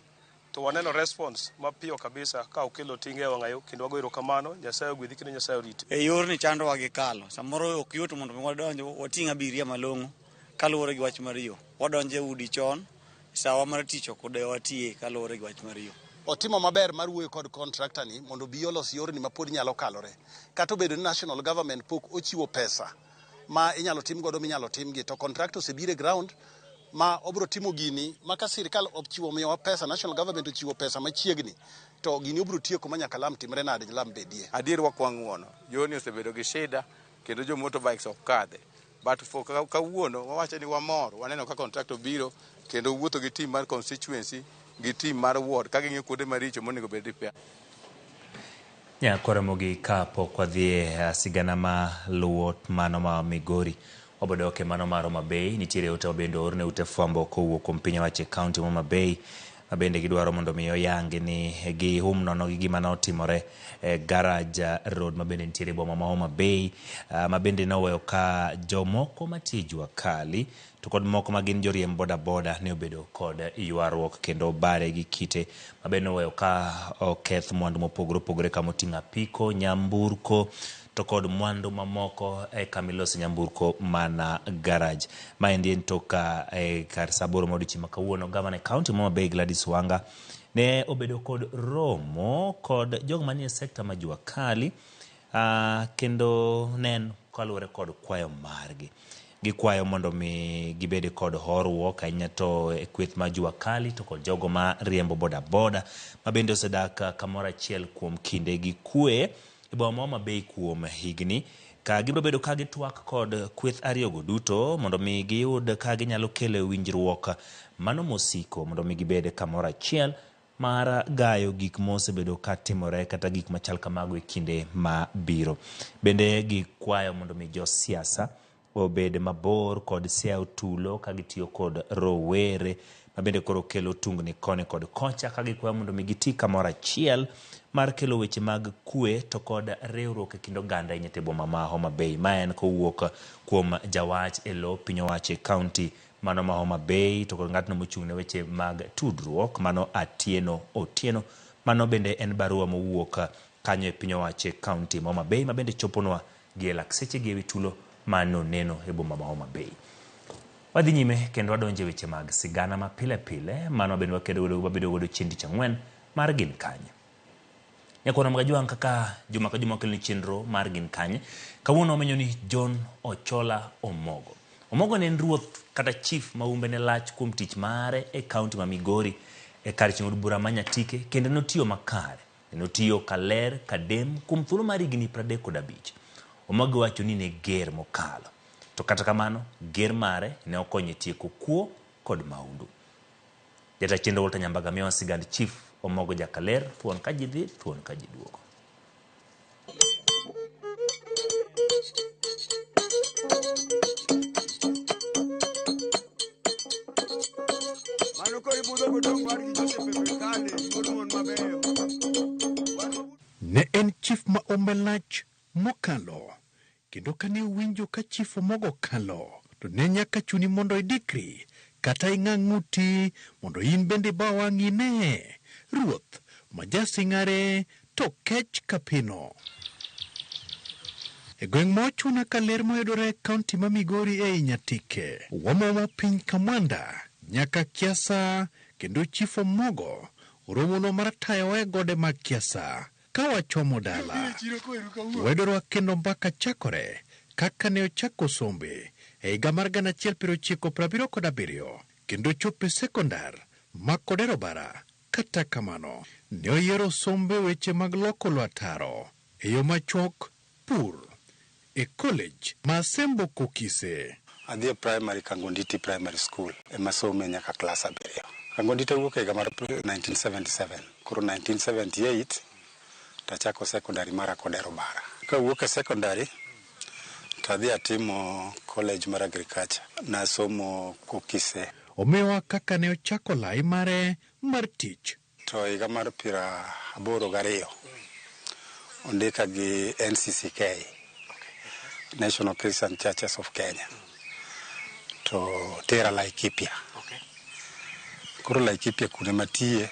to waneno response mapiyo kabisa ka okelo tinge e wang'ayo kendo wagoyo erokamano. Nyasaye ogwedhi kendo Nyasaye oriti. E yorni chandowa gi kalo. Samoro ok yot mondo mi wadonj wating' abiria malong'o kaluwore gi wach mar yo. Wadonjo e udi chon, sawa mar tich ok odew watiye kaluwore gi wach mar yo. Otimo maber mar wuoyo kod contractor ni mondo obi olos yorni ma pod nyalo kalore. Kata obedo ni national government pok ochiwo pesa ma inyalo tim godo minyalo timgi, to contractor osebiro e ground ma obiro timo gini ma ka sirikal ochiwo miyowa pesa, national government ochiwo pesa machiegni, to gini obiro tieko ma nyaka lam timre nade, lam bedie. Adier wakwa ng'uono, yorni osebedo gi shida kendo jo motorbikes ok kadhe. But for kawuono wawacho ni wamor, waneno ka contractor biro kendo wuotho gi team mar constituency gi team mar ward ka ging'iyo kuonde maricho monego bed repair. Nyakora mogik kapok wadhi e sigana ma luwo mano ma Migori, wabodok e mano mar Homa Bay. Nitiere ote mabende oor ne ute fwambo kowuok kuom piny owacho e kaunti ma Homa Bay, ma bende gidwaro mondo mi oyangi ni gihum nono gi gima notimore e Garage Road ma bende nitiere e boma ma Homa Bay, ma bende noweyo ka jomoko matiyo e jua kali to kod moko ma gin joriemb bodaboda ne obedo kod ywaruok kendo bare gi kite ma bende noweyo ka oketh mwandu mopogore opogore kama oting'o apiko, nyamburko to kod mwandu mamoko e kama ilose nyamburko mana garage. Maendi en tok ka kar saa aboro mar odiochieng' ma kawuono gavana e kaunti ma Homa Bay Gladys Wanga ne obedo kod romo kod jogo manie sekta ma jua kali, kendo ne en kaluwore kod kwayo margi. Gikwayo mondo mi gibed kod horuok ahinya to e kweth mar jua kali to kod jogo ma riembo bodaboda ma bende osedak kamoro achiel kuom kinde gi kwe e boma ma Homa Bay kuom higni ka gibiro bedo ka gitwak kod kweth ariyogo duto mondo mi giyud ka ginyalo kelo winjruok mano mosiko mondo mi gibed kamoro achiel mar gayo gik mosebedo ka timore kata gik machal kamago e kinde ma biro. Bende gikwayo mondo mi josiasa obed mabor kod siayo tulo ka gitiyo kod rowere ma bende koro kelo tungni koni kod kocha ka gikwayo mondo mi giti kamoro achiel mar kelo weche mag kwe to kod riwruok e kind oganda e nyete boma ma Homa Bay. Ma en kowuok kuom jawach e lo piny owacho e kaunti mano ma Homa Bay to kod ng'atno mochung' ne weche mag tudruok mano Atieno Otieno. Mano bende en barua mowuok kanyo e piny owacho e kaunti ma Homa Bay ma bende choponwa gi e lak seche gi ewi tulo ma noneno e boma ma Homa Bay. Wadhi nyime kendo wadonjo e weche mag sigana ma pile pile mano bende wakedo godo wabedo godo chieng' tich ang'wen mar Gin Kanye. Nyakwar Magajwang' kaka juma ka juma wakeloni chenro mar Gin Kanye. Kawuono wamenyo ni John Ochola Omogo. Omogo ne en ruoth kata chief ma umbe ne lach kuom tich mare e kaunti ma Migori e kar chung' od bura ma Nyatike kendo notiyo makare. Notiyo kaler kadem kuom thuolo mar higni 35. Omogo wacho ni ne ger mokalo. To kata kamano, ger mare ne okonyo e tieko kuo kod mahundu. Jata chenro Walter Nyambaga miyowa sigand Chief Omogo Jakaler, thuon ka ji dhi, thuon ka ji duogo. Mano koro ibudho godong' wargi Joseph Epekale, wuod mon mabeyo. Ne en chief ma umbe lach mokalo kendo kane owinjo ka chief Omogo kalo to ne nyaka chuni mondo idikri kata ing'a ng'uti mondo in bende iba wang'i ine ruoth ma jasing'are to kech kapino. E gweng' ma Ochuna Kaler mayudore e kaunti ma Migori ei Nyatike, wamomo piny Kamwanda nyaka Kiasa kendo Chief Omogo oromonwa mar tayowa e gode mag Kiasa ka wachomo dala. Wayudorwa kendo mbaka chakore kaka ne ochako sombe e higa mar 1977 kendo chopo e sekondar ma Kodero Bara. Kata kamano, ne oyiero sombe weche mag loko lwataro e yo machuok pur e college ma Asembo Kokise. Adhi e primary Kangonditi Primary School ema some nyaka klas 7. Kangonditi awuok e higa mar 1977. Koro 1978 tachako secondary mara Kodero Bara. Kawuok e secondary to adhi atimo college mar agriculture. Nasomo Kokise. Omiyowa kaka ne ochako lai mare mar tich. To higa mar 82 ondika gi NCCK, National Christian Churches of Kenya, to tera Laikipia. Koro Laikipia kune matiye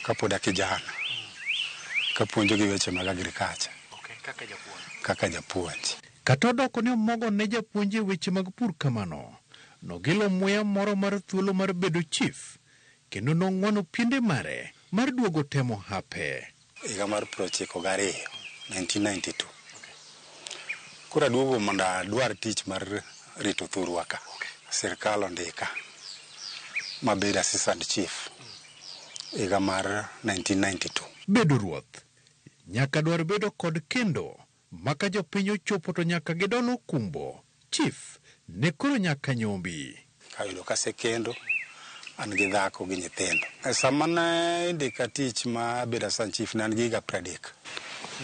kapod akijana, kapuonjo gi weche mag agriculture kaka japuonj. Kata odoko ni Omogo ne japuonj e weche mag pur kamano, nogilo muya moro mar thuolo mar bedo chief kendo nong'wano piende mare mar duogo temo hape. Higa mar 92, 1992. Koro aduogo mondo adwar tich mar rito thurwa ka. Sirkal ondika mabed assistant chief higa mar 1992. Bedo ruoth nyaka dwar bedo kod kendo maka jopiny ochopo to nyaka gidol okumbo. Chief ne koro nyaka nyombi. Kayudo kasekendo an gi dhako gi nyithindo. Sama ne indika tich ma bedo assistant chief ne an gi higa 30.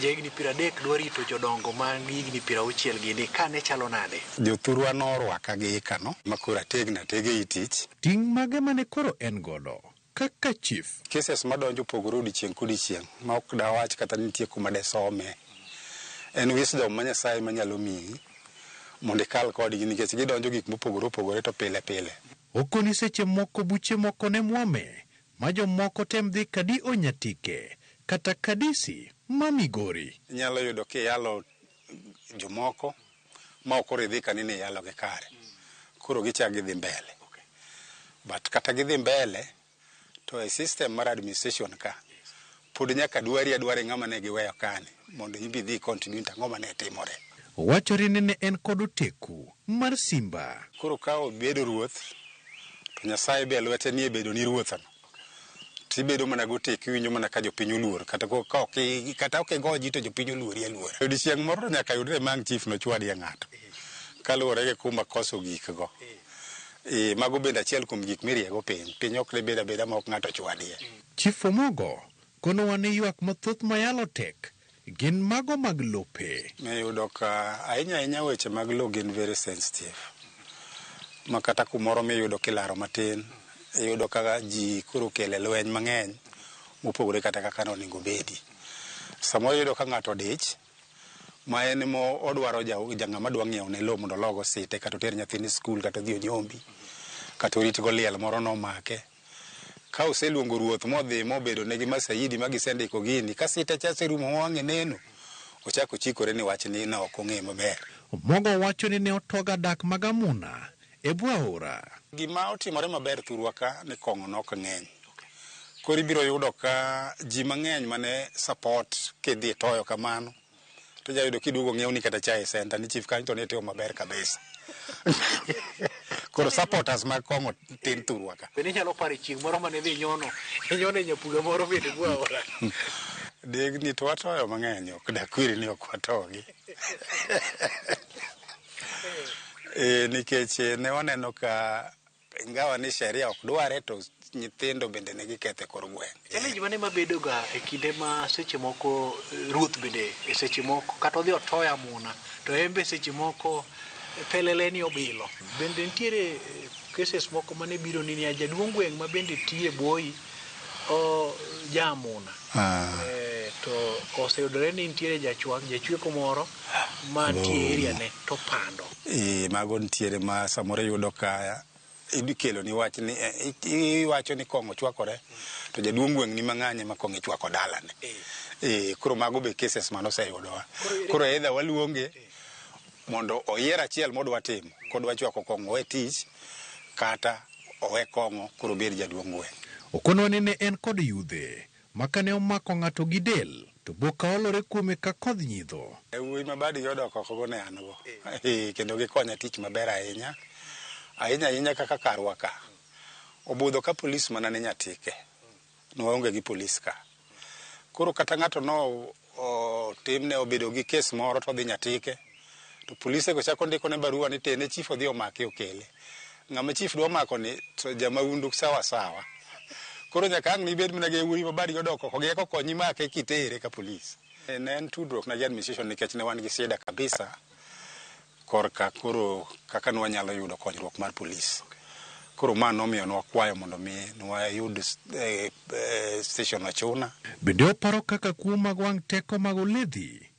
Jahigni 30 dwa rito jodongo man higni 60 gini kane chalo nade? Jothurwa norwaka gi ikano ma koro ategno atega ei tich. Ting' mage mane koro en godo kaka chief? Cases madonjo opogore odiochieng' kodiochieng' ma ok dawach kata ni nitie kuma desome. En wisdom ma Nyasaye manyalo miyi mondo ikal kodgi nikech gidonjo gik mopogore opogore to pile pile. Okoni seche moko buche moko ne mwome ma jomoko tem dhi kadi Onyatike kata Kadisi ma Migori. Inyalo yudo kiyalo jomoko ma ok oridhika ni niyalo gi kare. Koro gichak gidhi mbele. But kata gidhi mbele to e system mar administration ka pod nyaka dwari adwari ng'ama ne giweyo kani mondo imbe idhi continue to ang'o mane timore. Owachore ni ne en kod oteku mar simba. Koro ka obedo ruoth, to Nyasaye be lwete nie bedo ni ruothno. Tibedo mana goteku iwinjo mana ka jopiny oluor kata ka ok kata ok igo ji to jopiny oluori aluora. Odiochieng' moro nyaka yudre ma ang' chief nochwadie ng'ato. Kaluwore gi kuma koso ogik go. E, mago bende achiel kuom gik miriego piny. Piny ok dibed abeda ma ok ng'ato chwadie. Chief Omogo konowa ni ywak mathoth mayalo tek gin mago mag lope. Miyudo ka ahinya ahinya weche mag lowo gin very sensitive. Ma kata kumoro miyudo kilaro matin, iyudo ka ji koro okele lweny mang'eny mopogore kata kaka nonego obedi. Samoro iyudo ka ng'ato odich, ma en mo odwaro ja ng'ama dwa ng'iewo ne lowo mondo ologo site kata oter nyathine skul kata odhi onyombi kata oritgo liel moro nomake. Ka oseluongo ruoth modhi mobedo negi masaidi ma gisendiko gini, ka site cha oserumo ma wang'e neno, ochako ochikore ni wachni ne ok ong'e maber. Omogo wacho ni ne otoga dak mag amuna e bwo aora. Gima otimore maber thurwa ka ni kong'o nok ng'eny. Koro ibiro yudo ka ji mang'eny mane support kidhi toyo kamano, to inya yudo kiduogo ng'iewni kata chae e center ni chief kanyo to ne itimo maber kabisa. Koro supporters mag kong'o tin thurwa ka. Bende inyalo paro chieng' moro mane idhi nyono, inyono e nyapuga moro bende bwo aora. Degni to watoyo mang'eny, ok dakwiri ni ok watogi. E, nikech ne waneno ka ingawa ni sheria ok dware to nyithindo bende ne giketho e kor gweng'. Challenge mane mabedo ga e kinde ma seche moko ruoth bende e seche moko kata odhi otoyo amuna to en be seche moko pelele ni obilo. Bende nitiere cases moko mane biro ni niya jaduong' gweng' ma bende tiye bwoyi o ja amuna. To oseyudore ni nitiere jachwak jachweko moro mantie area ne to pando. E, mago nitiere ma samoro iyudo ka ikelo ni wach ni iwacho ni kong'o chwakore to jaduong' gweng' ni mang'any ema kong'o ichwako dalane. E, koro mago be cases mane oseyudowa. Koro either waluonge mondo oyier achiel modwa timo, kodwa chwako kong'o owe tich kata owe kong'o koro obed jaduong' gweng'. Okonwa ni ne en kod yudhe ma kane omako ng'ato gi del to boka olore kuome ka kodh nyidho. Wuoyi ma badgi odok oko go ne an go. E, kendo gikonya tich maber ahinya. Ahinya ahinya kaka karwa ka. Obudho ka polis mana ne Nyatike. Ne waonge gi polis ka. Koro kata ng'ato no timne obedo gi kes moro to odhi Nyatike. To polise go chako ndiko ne barua ni tene chief odhi omake okele. Ng'ama chief dwa mako ni to jamaundu sawa sawa. Koro nyaka ang' nibed mana gi wuoyi ma badgi odok oko gi eka okonyi make kitere ka polis. Ne en tudruok na gi administration nikech ne wan gi shida kabisa korka koro kaka ne wanyalo yudo konyruok mar polis. Koro ma nomiyo nwakwayo mondo mi nwayud station Ochuna. Bende oparo kaka kuo mag wang' teko mag oledhi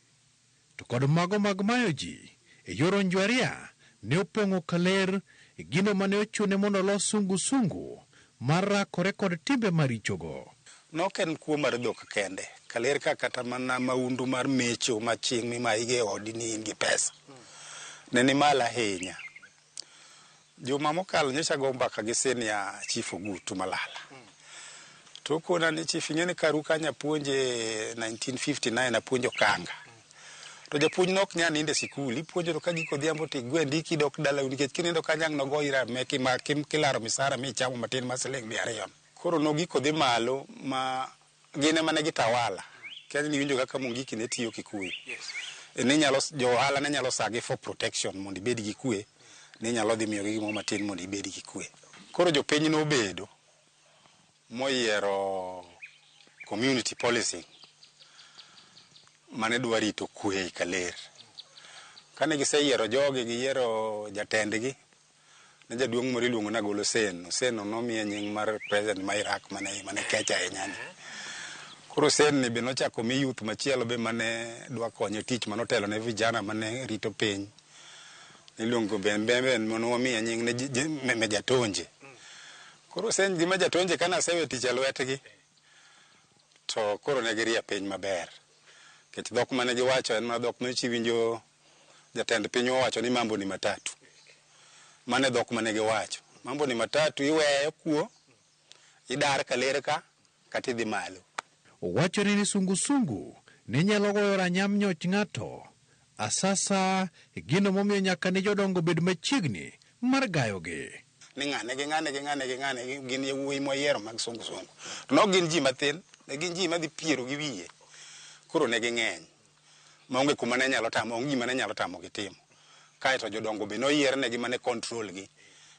to kod mago mag mayo ji e yor onjwaria ne opong'o kaler e gino mane ochune mondo olos sungu sungu mar rakore kod timbe marichogo. Nok en kuo mar dhok kende. Kaler ka kata mana maundu mar mecho ma chieng' mimayi e odi ni in gi pesa. Ne ni malo ahinya. Juma mokalo nyocha go mbaka gi senior chief Ogutu Malala. To okona ni chief ing'e ni karu kanyo apuonje 1959 apuonjo kanga. To japuonj ne ok nyal nindo e sikul, ipuonjo to ka gik odhiambo to igwe ndiki idok dalau nikech kinindo kanyo ang' nogoyi rame kilaro misara michamo matin mar siling 200. Koro nogiko dhi malo ma gin ema ne gitawala. Kia ni iwinjo kaka Mungiki ne tiyo Kikuyu. Ne nyalo jo ohala ne nyalo sagi for protection mondo ibed gi kwe. Ne nyalo dhi miyogi gimoro matin mondo ibed gi kwe. Koro jopiny nobedo moyiero community policing mane dwa rito kwe ei Kaler. Kane giseyiero jogi giyiero jatendgi, ne jaduong' moro iluongo ni Agolo Sen. Sen no nomiye nying mar president ma Iraq mane kech ahinya ni. Koro Sen ni be nochako mi youth machielo be mane dwa konye tich manotelo ne vijana mane rito piny. Iluongo be wamiye nying ne Meja Tonje. Koro Sen gi Meja Tonje kane asewe tich e lwetgi, to koro ne girie piny maber. Nikech dhok mane giwacho en mana dhok manyocha iwinjo jatend piny owacho ni mambo ni matatu. Mano e dhok mane giwacho. Mambo ni matatu iweyo kuo, idar Kaler ka, kata idhi malo. Owachore ni sungusungu ne nyalo goyo ranyam nyoch ng'ato Asasa e gino momiyo nyaka ne jodongo bed machiegni mar gayogi. Ni ng'ane gi ng'ane gi ng'ane gi ng'ane gin yawuoyi mwayiero mag sungu sungu. To ne ok gin ji mathin, ne gin ji madhi piero gi wiye. Koro ne ging'eny. Maonge kuma ne nyalo tamo, onge gima ne nyalo tamogi timo. Kaeto jodongo be noyiernegi mane control gi.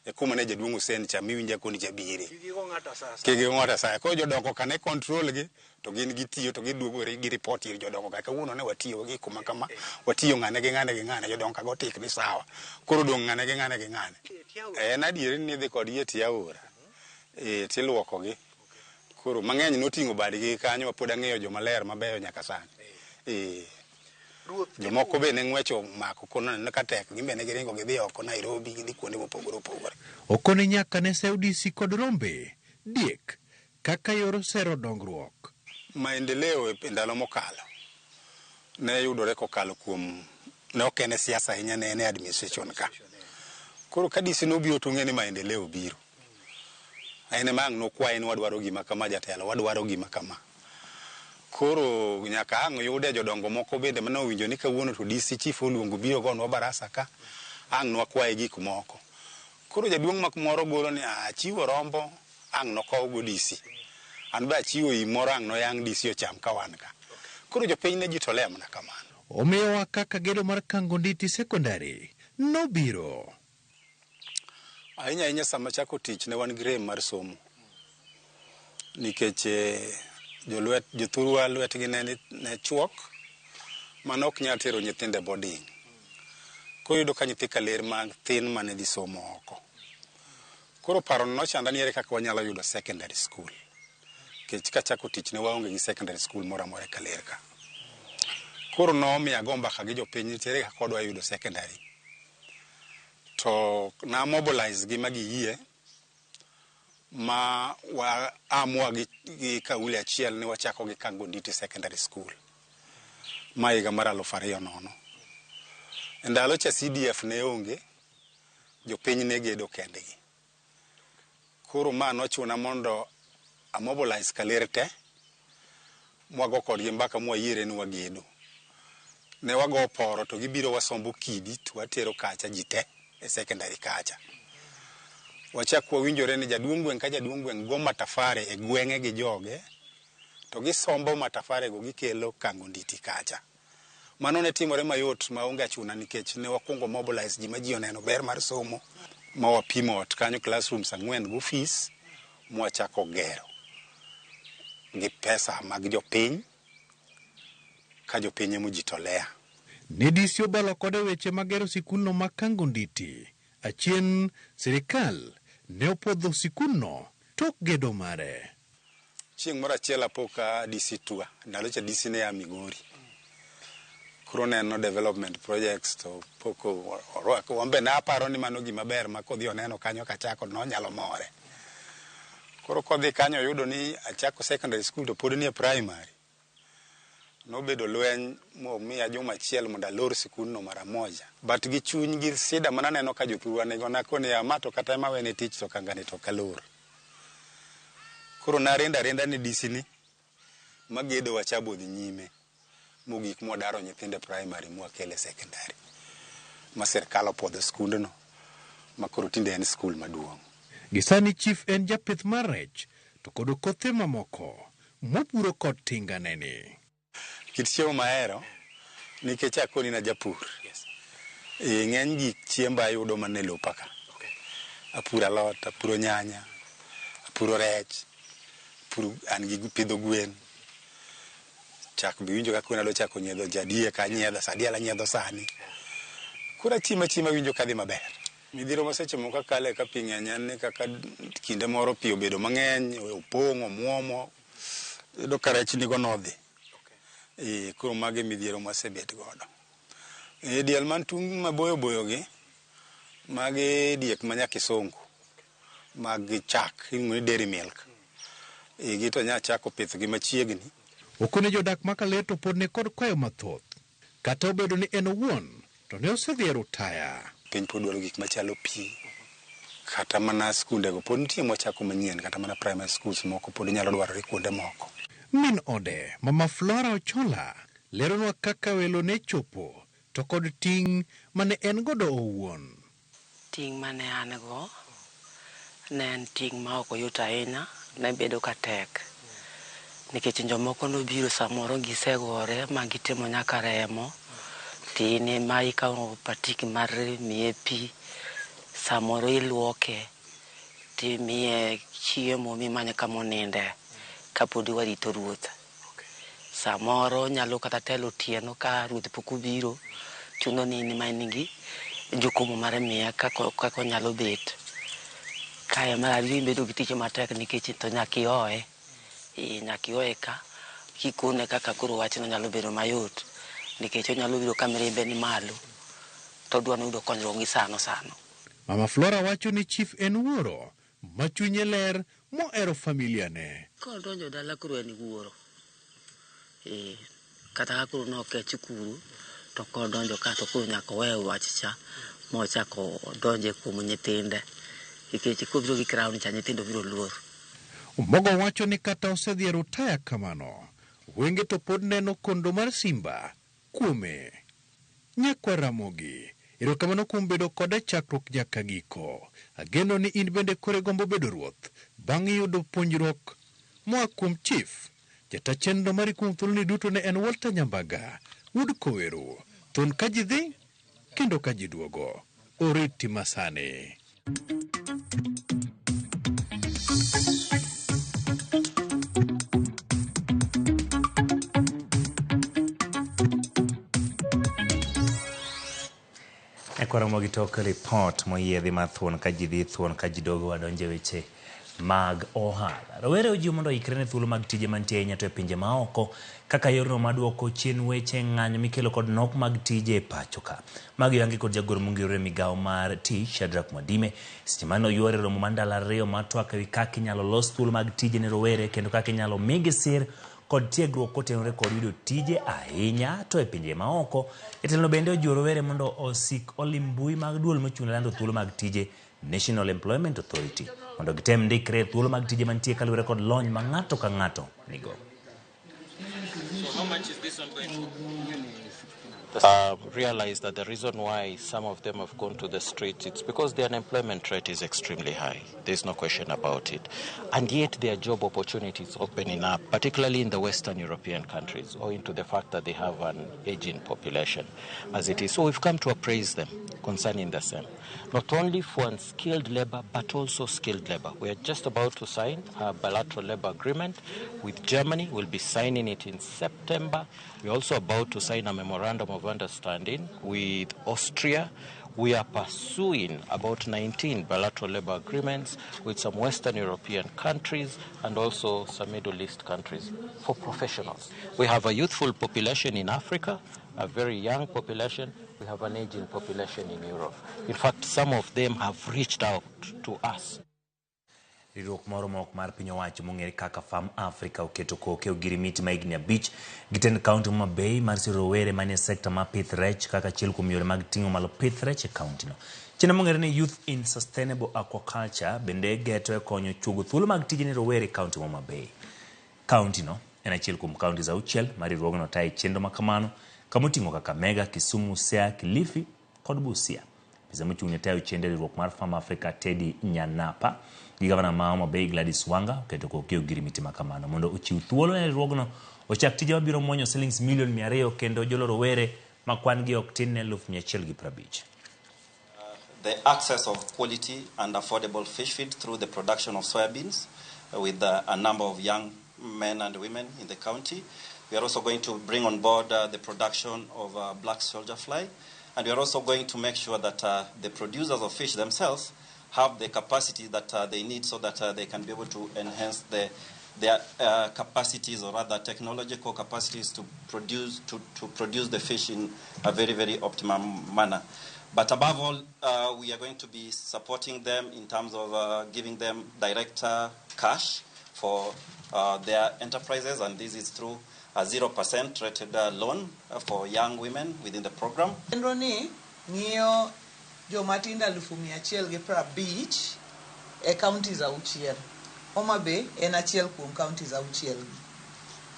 E kuma ne jaduong' Hussein cha miwinja koni cha bire. Kik igo ng'ato asasa. Kik igo ng'ato asaya. Koro jodongo ka ne control gi to gin gitiyo to giduogo gi report ir jodongo ka kawuono ne watiyo gi kuma kama, watiyo ng'ane gi ng'ane gi ng'ane, jodongo ka go tik ni sawa. Koro odong' ng'ane gi ng'ane gi ng'ane. En adieri ni idhi kodgi e tie aora. Eh, tiluokogi. Koro mang'eny noting'o badgi kanyo ma pod ang'eyo joma ler mabeyo nyaka sani. Eh. Jomoko be ne ng'wech omako kono neno ka tek, gin be ne giringo gidhi oko Nairobi, gidhi kuonde mopogore opogore. Okone nyaka ne sew DC kod rombe, diek, kaka yor sero dongruok. Maendeleo e ndalo mokalo ne yudore kokalo kuom ne ok en e siasa ahinya, ne en e administration ka. Koro ka DC nobiro to ung'e ni maendeleo obiro. En ema ang' nokwaye ni wadwaro gima kama jatelo, wadwaro gima kama. Koro nyaka ang' yude jodongo moko bende mane owinjo ni kawuono to DC chief oluongo biro gonwa barasa ka, ang' nwakwaye gik moko. Koro jaduong' mak moro golo ni achiwo rombo ang' nokow go DC. An be achiwo im moro ang' noyang' DC ocham ka wan ka. Koro jopiny ne jitolea mana kamano. Omiyowa kaka gedo mar Kangonditi Secondary nobiro. Ahinya ahinya sama achako tich ne wan gi rem mar somo. Nikech jolwet jothurwa lwetgi ne, ne chuok mane ok nyal tero nyithindo e boarding. Koro iyudo ka nyithi kaler mathin mane dhi somo oko. Koro paro no nochanda ni ere kaka wanyalo yudo secondary school. Nikech kachako tich ne waonge gi secondary school moro amora e Kaler ka. Koro nomiyo ago mbaka gi jopiny ni ere kaka wadwa yudo secondary. To na mobilize gi ma giyie ma wa amua gi, gi kauli achiel ni wachako gi Kangonditi Secondary School ma higa mar 2000. E ndalo cha CDF ne onge, jopiny ne gedo kendgi. Koro ma nochuna mondo a mobilize Kaler te, mwago kodgi mbaka mwayiere ni wagedo. Ne wago poro to gibiro wasombo kidi to watero kacha ji te e secondary kacha. Wachak wawinjore ni jaduong' gweng' ka jaduong' gweng' go matafare e gweng'e gi joge to gisombo matafare go gikelo Kangonditi kacha. Mano ne timore mayot maonge achuna nikech ne wakwongo mobilize ji ma ji oneno ber mar somo ma wapimo ot kanyo classrooms ang'wen gi ofis mwachako gero gi pesa mag jopiny ka jopiny ema ojitolea. Ne DC obalo kode weche mag gero sikundno ma Kangonditi. Achien, sirikal ne opuodho sikundno tok gedo mare. Chieng' moro achiel apo ka DC tua, ndalo cha DC ne a Migori. Koro neno development projects to pok orwako. Wan be naparo ni mano gima ber ma kodhi oneno kanyo kachako nonyalo more. Koro kodhi kanyo oyudo ni achako secondary school to pod nie primary. Nobedo lweny momiya juma achiel mondo alor sikundno mara moja. But gi chuny gi sida mananeno ka jothurwa nigo nakoni ya ma to kata ema wene tich to kangani to ok alor. Koro narendo arenda ne DC ni magedo wachabo dhi nyime mogik mwadaro nyithindo e primary mwakele secondary ma sirkal opuodho skundno ma koro tinde en skul maduong'. Gisani chief en japith mar rech to kod kothe mamoko mopuro kod tingane ni. Kit chiemo mahero nikech akoni na japur. E, ng'eny gik chiemba ayudo mana e lopa ka. Apuro alot, apuro nyanya, apuro rech, apuro, an gi pidho gwen. Chak be winjo kaka adwa chako nyiedho jadiek anyiedho, sadiel anyiedho sani. Koro achiemo achiema awinjo kadhi maber. Midhiero ma seche moko akale ka pi ng'eny en ni kaka kinde moro pi obedo mang'eny, opong', omuomo, iyudo ka rech nigo nodhi. E, koro mago e midhiero mwasebet godo. E, diel man tung' maboyo boyo gi, magi diek ma nyakisungu mag chak, iluongo ni dairy milk. E, gi to nya chako pith gi machiegni. Okone jodak ma Kaler to pod ne kod kwayo mathoth. Kata obedo ni en owuon to ne osedhi e rutaya. Piny pod dwaro gik machalo pi, kata mana skundego pod nitie mwachako manyien, kata mana primary schools moko pod nyalo dwarore kuonde moko. Min ode, Mama Flora Ochola, leronwa kaka welo ne chopo to kod ting' mane en godo owuon. Ting' mane an go ne en ting' ma ok oyot ahinya, ne bedo ka tek. Nikech jomoko nobiro samoro gisegore ma gitimo nyaka remo, to in ema ikawo patik mar miye pi, samoro iluoke, timiye chiemo mimanye kama oninde kapod warito ruoth. Samoro nyalo kata telo otieno ka ruoth pok obiro, chuno ni in ema in gi jukumu mar miye kaka onyalo bet. Kae mar ariyo ibedo gi tich matek nikech to nyaka ioe. Nyaka ioe ka kikone kaka koro wachno nyalo bedo mayot nikech onyalo biro ka mirimbe ni malo to odwa noyudo konyruok gi sano sano. Mama Flora wacho ni chief en wuoro ma chunye ler mohero familia ne. Kodonjo dala koro en wuoro. Kata ka koro nokech kuru to kodonjo ka to koro nyaka owe wach cha mochako odonje kuom nyithinde nikech kobiro gi crown cha nyithindo biro luor. Omogo wacho ni kata osedhi e rutaya kamano, wenge to pod neno kondo mar simba kuome. Nyakwa Ramogi, erokamano kuom bedo koda chakruok nyaka giko. Ageno ni in bende koro igombo bedo ruoth bang' yudo puonjruok moa kuom chief. Jata chenro mari kuom thuoloni duto ne en Walter Nyambaga, wuod Koweru. Thun ka ji dhi, kendo ka ji duogo. Oriti masani. Ekwaromo gi tok ripot moyiedhi mar thuon ka ji dhi thuon ka ji dogo wadonje weche mag ohala. Rowere ojiw mondo oikre ne thuolo mag tije mantie ahinya to e pinje maoko kaka yorno maduoko chien weche ng'anyo mikelo kod nok mag tije e pacho ka. Magi oyangi kod jagoro mongirore e migawo mar tich Shadrack Mwadime seche mane oyuore romo mar ndalo ariyo mar twak ewi kaka inyalo los thuolo mag tije ne rowere kendo kaka inyalo migi sir kod tiegruok kotenore kod yudo tije ahinya to e pinje maoko. Jatelono bende ojiwo rowere mondo osik olim mbui mag duol mochung' ne lando thuolo mag tije National Employment Authority mondo gitem ndikre e thuolo mag tije mantie kaluwore kod lony ma ng'ato ka ng'ato nigo. So how much is this one going for? Realize that the reason why some of them have gone to the streets, it's because the unemployment rate is extremely high. There's no question about it. And yet their job opportunities opening up, particularly in the Western European countries, owing to the fact that they have an aging population as it is. So we've come to appraise them concerning the same. Not only for unskilled labor, but also skilled labor. We are just about to sign a bilateral labor agreement with Germany. We'll be signing it in September. We're also about to sign a memorandum of understanding with Austria. We are pursuing about 19 bilateral labor agreements with some Western European countries and also some Middle East countries for professionals. We have a youthful population in Africa, a very young population. We have an aging population in Europe. In fact, some of them have reached out to us. Riwruok moro ma ok mar piny owacho mong'ere kaka Farm Africa oketo koke ogirimiti ma higni 5 gi tend kaunti Homa Bay mar siro rowere manie sekta mar pith rech kaka achiel kuom yore mag ting'o malo pith rech e kauntino. Chenro mong'ere ni Youth in Sustainable Aquaculture bende geto e konyo chuogo thuolo mag tije ne rowere e kaunti Homa Bay. Kauntino en achiel kuom kauntis 6 ma riwruogno tayo e chenro ma kamano kama oting'o Kakamega, Kisumu, Siaya, Kilifi kod Busia. Apisa mochung' ne tayo chenro e riwruok mar Farm Africa Teddy Nyanapa gi gavana ma Homa Bay Gladys Wanga oketo koke e ogirimiti ma kamano mondo ochiw thuolo ne riwruogno ochak tije mabiro mwonyo silings milion 200 kendo jolo rowere ma kwan gi ok tin ne 150,000. The access of quality and affordable fish feed through the production of soybeans with a number of young men and women in the county. We are also going to bring on board the production of black soldier fly, and we are also going to make sure that the producers of fish themselves have the capacity that they need so that they can be able to enhance their capacities, or rather technological capacities, to produce the fish in a very, very optimum manner. But above all, we are going to be supporting them in terms of giving them direct cash for their enterprises, and this is through a 0% rated loan for young women within the program. Chenro ni ng'iyo joma tindo 150,000 e counties 6. Homa Bay en achiel kuom counties 6 gi.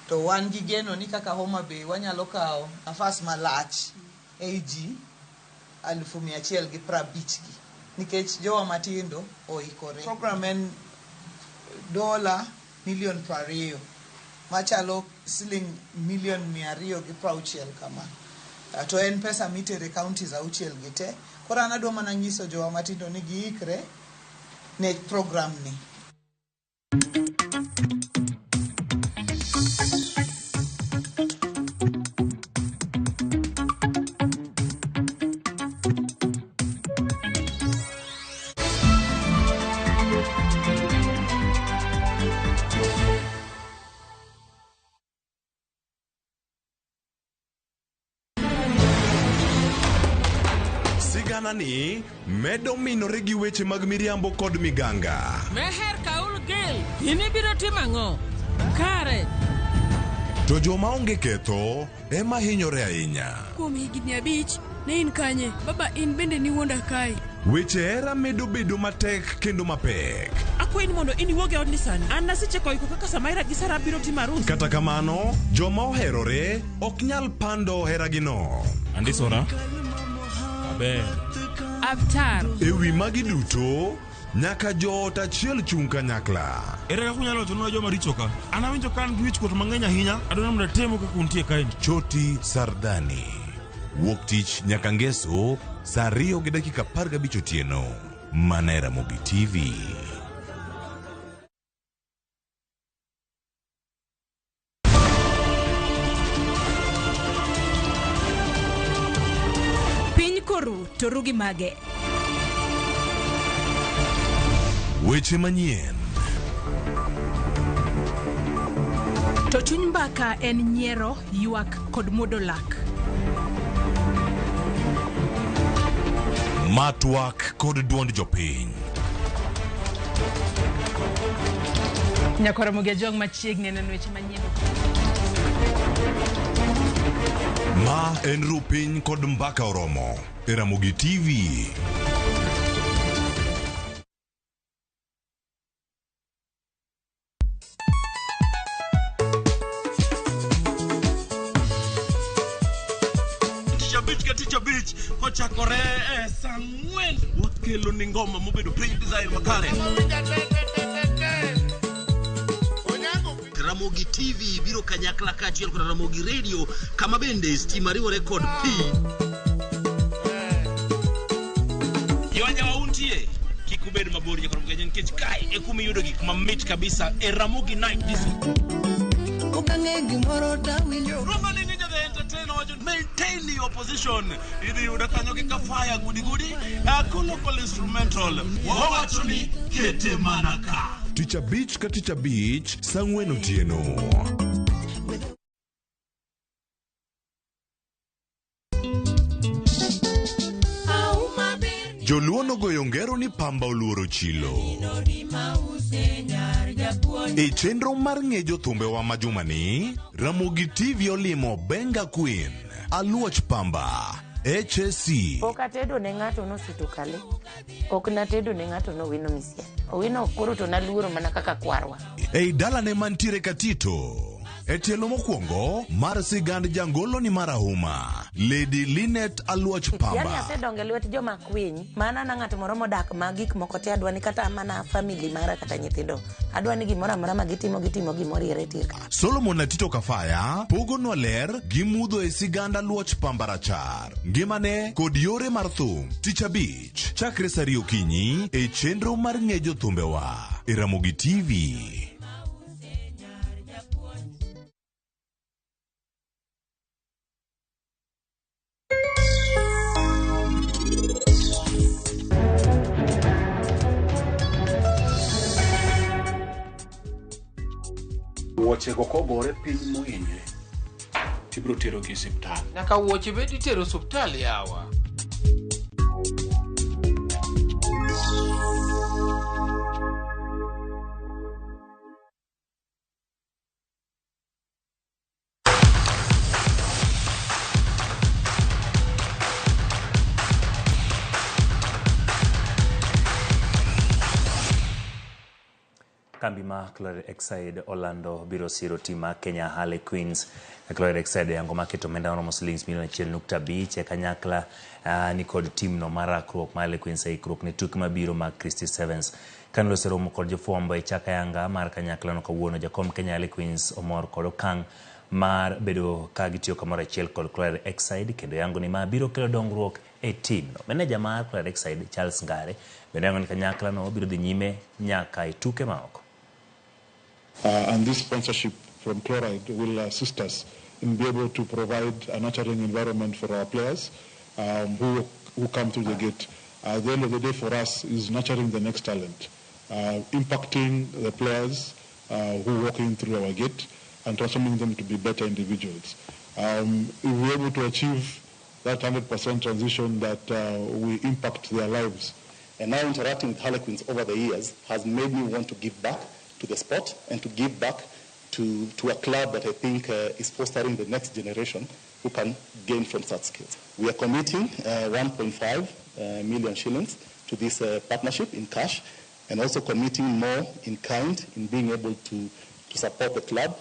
To wan gi geno ni kaka Homa Bay wanyalo kawo nafas malach ei ji 150,000 gi nikech jowa matindo oikore. Program en dola milion 20 machalo siling milion 260 kama. To en pesa mitere counties auchiel gi te. Koro an adwa mana nyiso jowa matindo ni giikre ne program ni. Sigana ni medo minore gi weche mag miriambo kod miganga. Meher Kaul Gil, in ibiro timo ang'o? Kare. To joma onge ketho ema hinyore ahinya. Kuom higni abich, ne in kanye? Baba in bende niwuonda kae. Weche hera medo bedo matek kendo mapek. Akwayi ni mondo in iwuog e odni sani. An nasechako iko kaka Samaira gi Sara biro timo arus. Kata kamano, joma oherore ok nyal pando heragino. Andisora. Aber. Avtar. E wi magi duto, nyaka joot achiel chung' kanyakla. Ere kaka unyalo wachonwa joma richo ka? An awinjo ka an gi wichkuot mang'eny ahinya. Adwaro ni mondo atemu kaka untie kaeni. Choti Sardani. Wuok tich nyaka Ngeso saa 2:15 otieno. Mana e Ramogi TV. Piny koru to ru gi mage. Weche manyien. To chuny mbaka en nyiero, ywak kod muodo lak. Ma twak kod duond jopiny. Nyakwar Ramogi Ajwang' machiegni neno weche manyien. Ma en ru piny kod mbaka oromo e Ramogi TV. Tich abich ka tich abich kochakore e saa ang'wen wakelo ni ngoma mobedo piny design makare. Ramogi TV biro kanyakla kaachiel kod Ramogi Radio kama bende stima riwore kod pi. Yonya untie kik ubed mabor nyaka Ramogi nikech kae e kuma iyudo gik mamit kabisa e Ramogi Night Disco. Okang'e gimoro tawinjo. Roma ni Ninja the Entertainer wacho maintain your position. Idhi yudo kanyo gi kafaya gudi gudi. Colloquial instrumental. Wawacho ni kete mana ka. Tich abich ka tich abich saa ang'wen otieno. Joluo nogoyo ngero ni pamba oluoro chilo. E chenro mar ng'e jothumbewa ma jumani, Ramogi TV olimo Benga Queen, Aluoch Pamba, HSC. Pok atedo ne ng'ato nosito kale. Ok natedo ne ng'ato nowino misia. Owino koro to naluoro mana kaka kwarwa. Ei dalane mantiere Katito. E tielo mokwongo mar sigand jangolo ni marahuma, Lady Linet Aluoch Yaani Pamba. asedongo e lwet joma kwiny. Mana na ng'at moro modak ma gik moko te adwa ni kata mana family mara kata nyithindo. Adwa ni gimoro amora ma gitimo gitimo gimoriere tir. Solomon Atito Kafaya pogonwa ler gi mudho e sigand Aluoch Pamba rachar, ngimane kod yore mar thum. Tich abich, chakre saa ariyo okinyi e chenro mar ng'e jothumbewa e Ramogi TV. Wuochego kogore piny mohinyre, tibiro terogi e osiptal. Nyaka wuoche bed itero osuptal yawa. Kambi ma Chloride Exide olando biro siro tim mar Kenya Harlequins. Chloride Exide oyango mar keto omenda maromo silings milion 1.5 e kanyakla ni kod timno mar rakruok mar Harlequins e ikruok ne tuke mabiro mag Christie Sevens. Kane oseromo kod jofwambo e chak ayanga mar kanyaklano kawuono, jakom Kenya Harlequins omor kod okang' mar bedo ka gitiyo kamoro achiel kod Chloride Exide kendo yango ni ma biro kelo dongruok e timno. Meneja mar Chloride Exide Charles Ngare bende yango ni kanyaklano biro dhi nyime nyaka e tuke maoko. And this sponsorship from Chloride will assist us in being able to provide a nurturing environment for our players who come through the gate. At the end of the day, for us, is nurturing the next talent, impacting the players who walk in through our gate and transforming them to be better individuals. If we're able to achieve that 100% transition, that we impact their lives. And now interacting with Harlequins over the years has made me want to give back to the sport and to give back to a club that I think is fostering the next generation who can gain from such skills. We are committing 1.5 million shillings to this partnership in cash, and also committing more in kind in being able to support the club.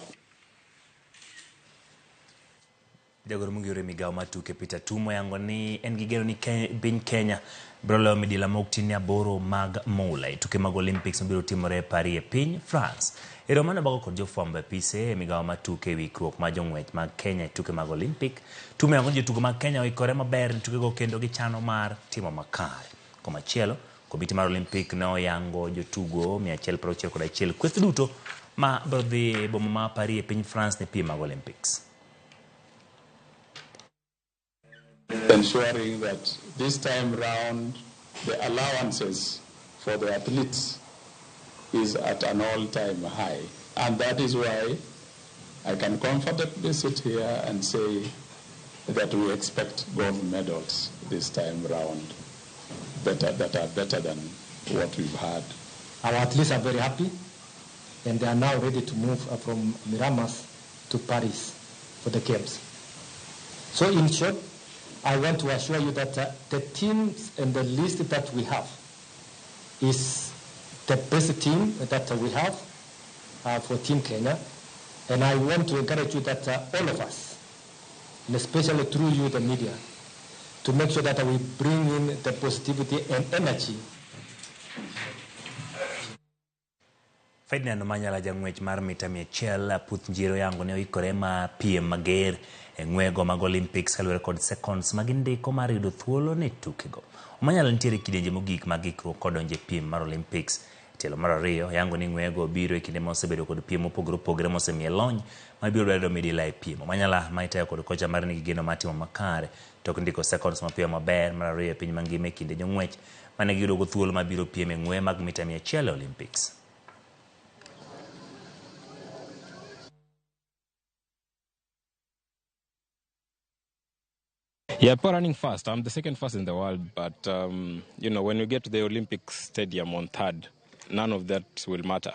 Jagoro mongirore migawo mar tuke Peter Tumo yango ni en gi geno ni piny Kenya biro loyo midila mok tin ne 8 mag mula e tuke mag Olympics mabiro timore Paris e piny France. E romo mane obago kod jofwambo e apise e migawo mar tuke e wi ikruok mar jong'wech mag Kenya e tuke mag Olympic, Tumo yango ni jotugo mag Kenya oikore maber ne tukego kendo gichano mar timo makare. Komachielo, komiti mar Olympic ne oyango jotugo 161 kweth duto ma biro dhi e boma ma Paris e piny France ne piem mag Olympics. Ensuring that this time round the allowances for the athletes is at an all-time high. And that is why I can comfortably sit here and say that we expect gold medals this time round that are better than what we've had. Our athletes are very happy, and they are now ready to move from Miramas to Paris for the Games. So in short, I want to assure you that the teams and the list that we have is the best team that we have for Team Kenya. And I want to encourage you that all of us, and especially through you, the media, to make sure that we bring in the positivity and energy. Ferdinand Omanyala jang'wech mar mita 100 Aputh Njiro yango ne oikore ma piem mager e ng'wego mag Olympics kaluwore kod sekonds ma gindiko mar yudo thuolo ne tukego. Omanyala nitiere e kidienje mogik mag ikruok kodonjo e piem mar Olympics. Tielo mar ariyo yango ni ng'wego biro e kinde ma osebedo kod piem mopogore opogore mosemiye lony mabiro dwaro midila e piem. Omanyala ma itayo kod kocha mare nigi geno mar timo makare tok ndiko sekonds mapiyo maber mar ariyo e piny mangima e kinde jong'wech mane giyudogo thuolo mabiro piem e ng'we mag mita 100 e Olympics. Yeah, people running fast. I'm the second fast in the world, but you know, when we get to the Olympic Stadium on third, none of that will matter.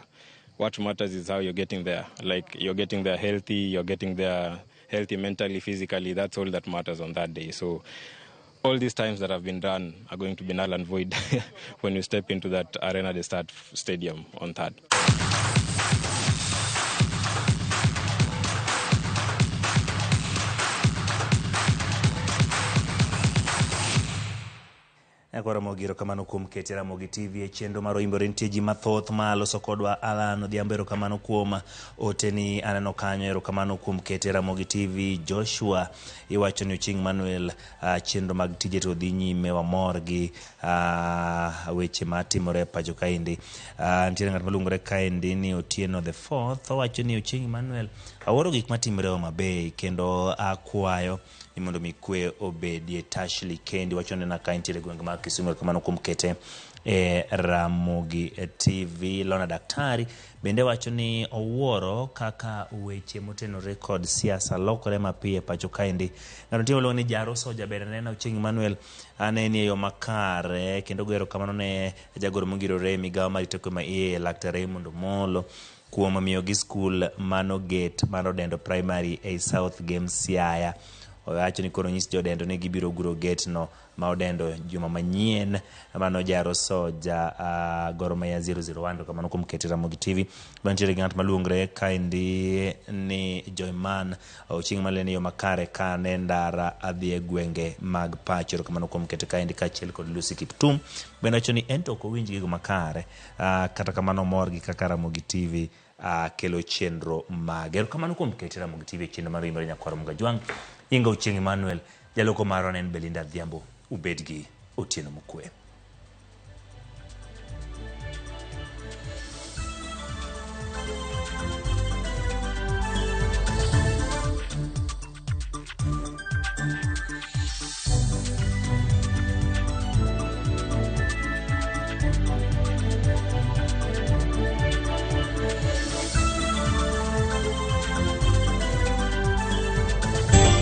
What matters is how you're getting there. Like, you're getting there healthy, you're getting there healthy mentally, physically. That's all that matters on that day. So all these times that have been done are going to be null and void when you step into that Arena de Stade Stadium on third. Ramogi erokamano kuom kete Ramogi TV e chenro mar Oimbore. Nitie ji mathoth ma loso kodwa. Alan Odhiambo, erokamano kuom oteni aneno kanyo, erokamano kuom kete Ramogi TV. Joshua iwacho ni Oching Manuel, chenro mag tije to dhi nyime, wamor gi weche matimore e pacho kaendi. Nitiere ng'at maluongore kaendi ni Otieno the Fourth, owacho ni Oching Manuel, awuoro gik matimore Homa Bay kendo akwayo ni mondo mi kwe obedie. Tashley Kendi wacho ni ka nitiere gwenge mag Kisumu, erokamano kuom kete e Ramogi TV. Lona Daktari bende wacho ni owuoro kaka weche motenore kod siasa lokore mapiyo e pacho kaendi. Ng'ato nitie miluongo ni Jaro Soja bende neno Ocheng Emmanuel aneni e yo makare kendo goyo erokamano ne jagoro mongirore e migawo marito kwe ma iye Laktar Raymond Omolo kuom miyogi skul mano gate mar Odendo Primary ei South Game Siaya. Owacho ni koro onyis jodendo ni gibiro guro gate no ma odendo juma manyien. Mano Jaro Soja Gor Mahia 001 erokamano kuom kete Ramogi TV. Mantiere gi ng'at maluongre kaendi ni Joyman Ochieng' maleni yo makare ka ne ndara adhi e gwenge mag pacho. Erokamano kuom kete kaendi kaachiel kod Lucy Kiptum. Bende wacho ni en to ok owinj gigo makare kata kamano omor gi kaka Ramogi TV kelo chenro mage. Erokamano kuom kete Ramogi TV e chenro mar Imre Nyakwar Mgajwang'. Nyinga Ochieng' Emmanuel, jaloko marwa ne en Belinda Adhiambo. Ubed gi otieno mokwe.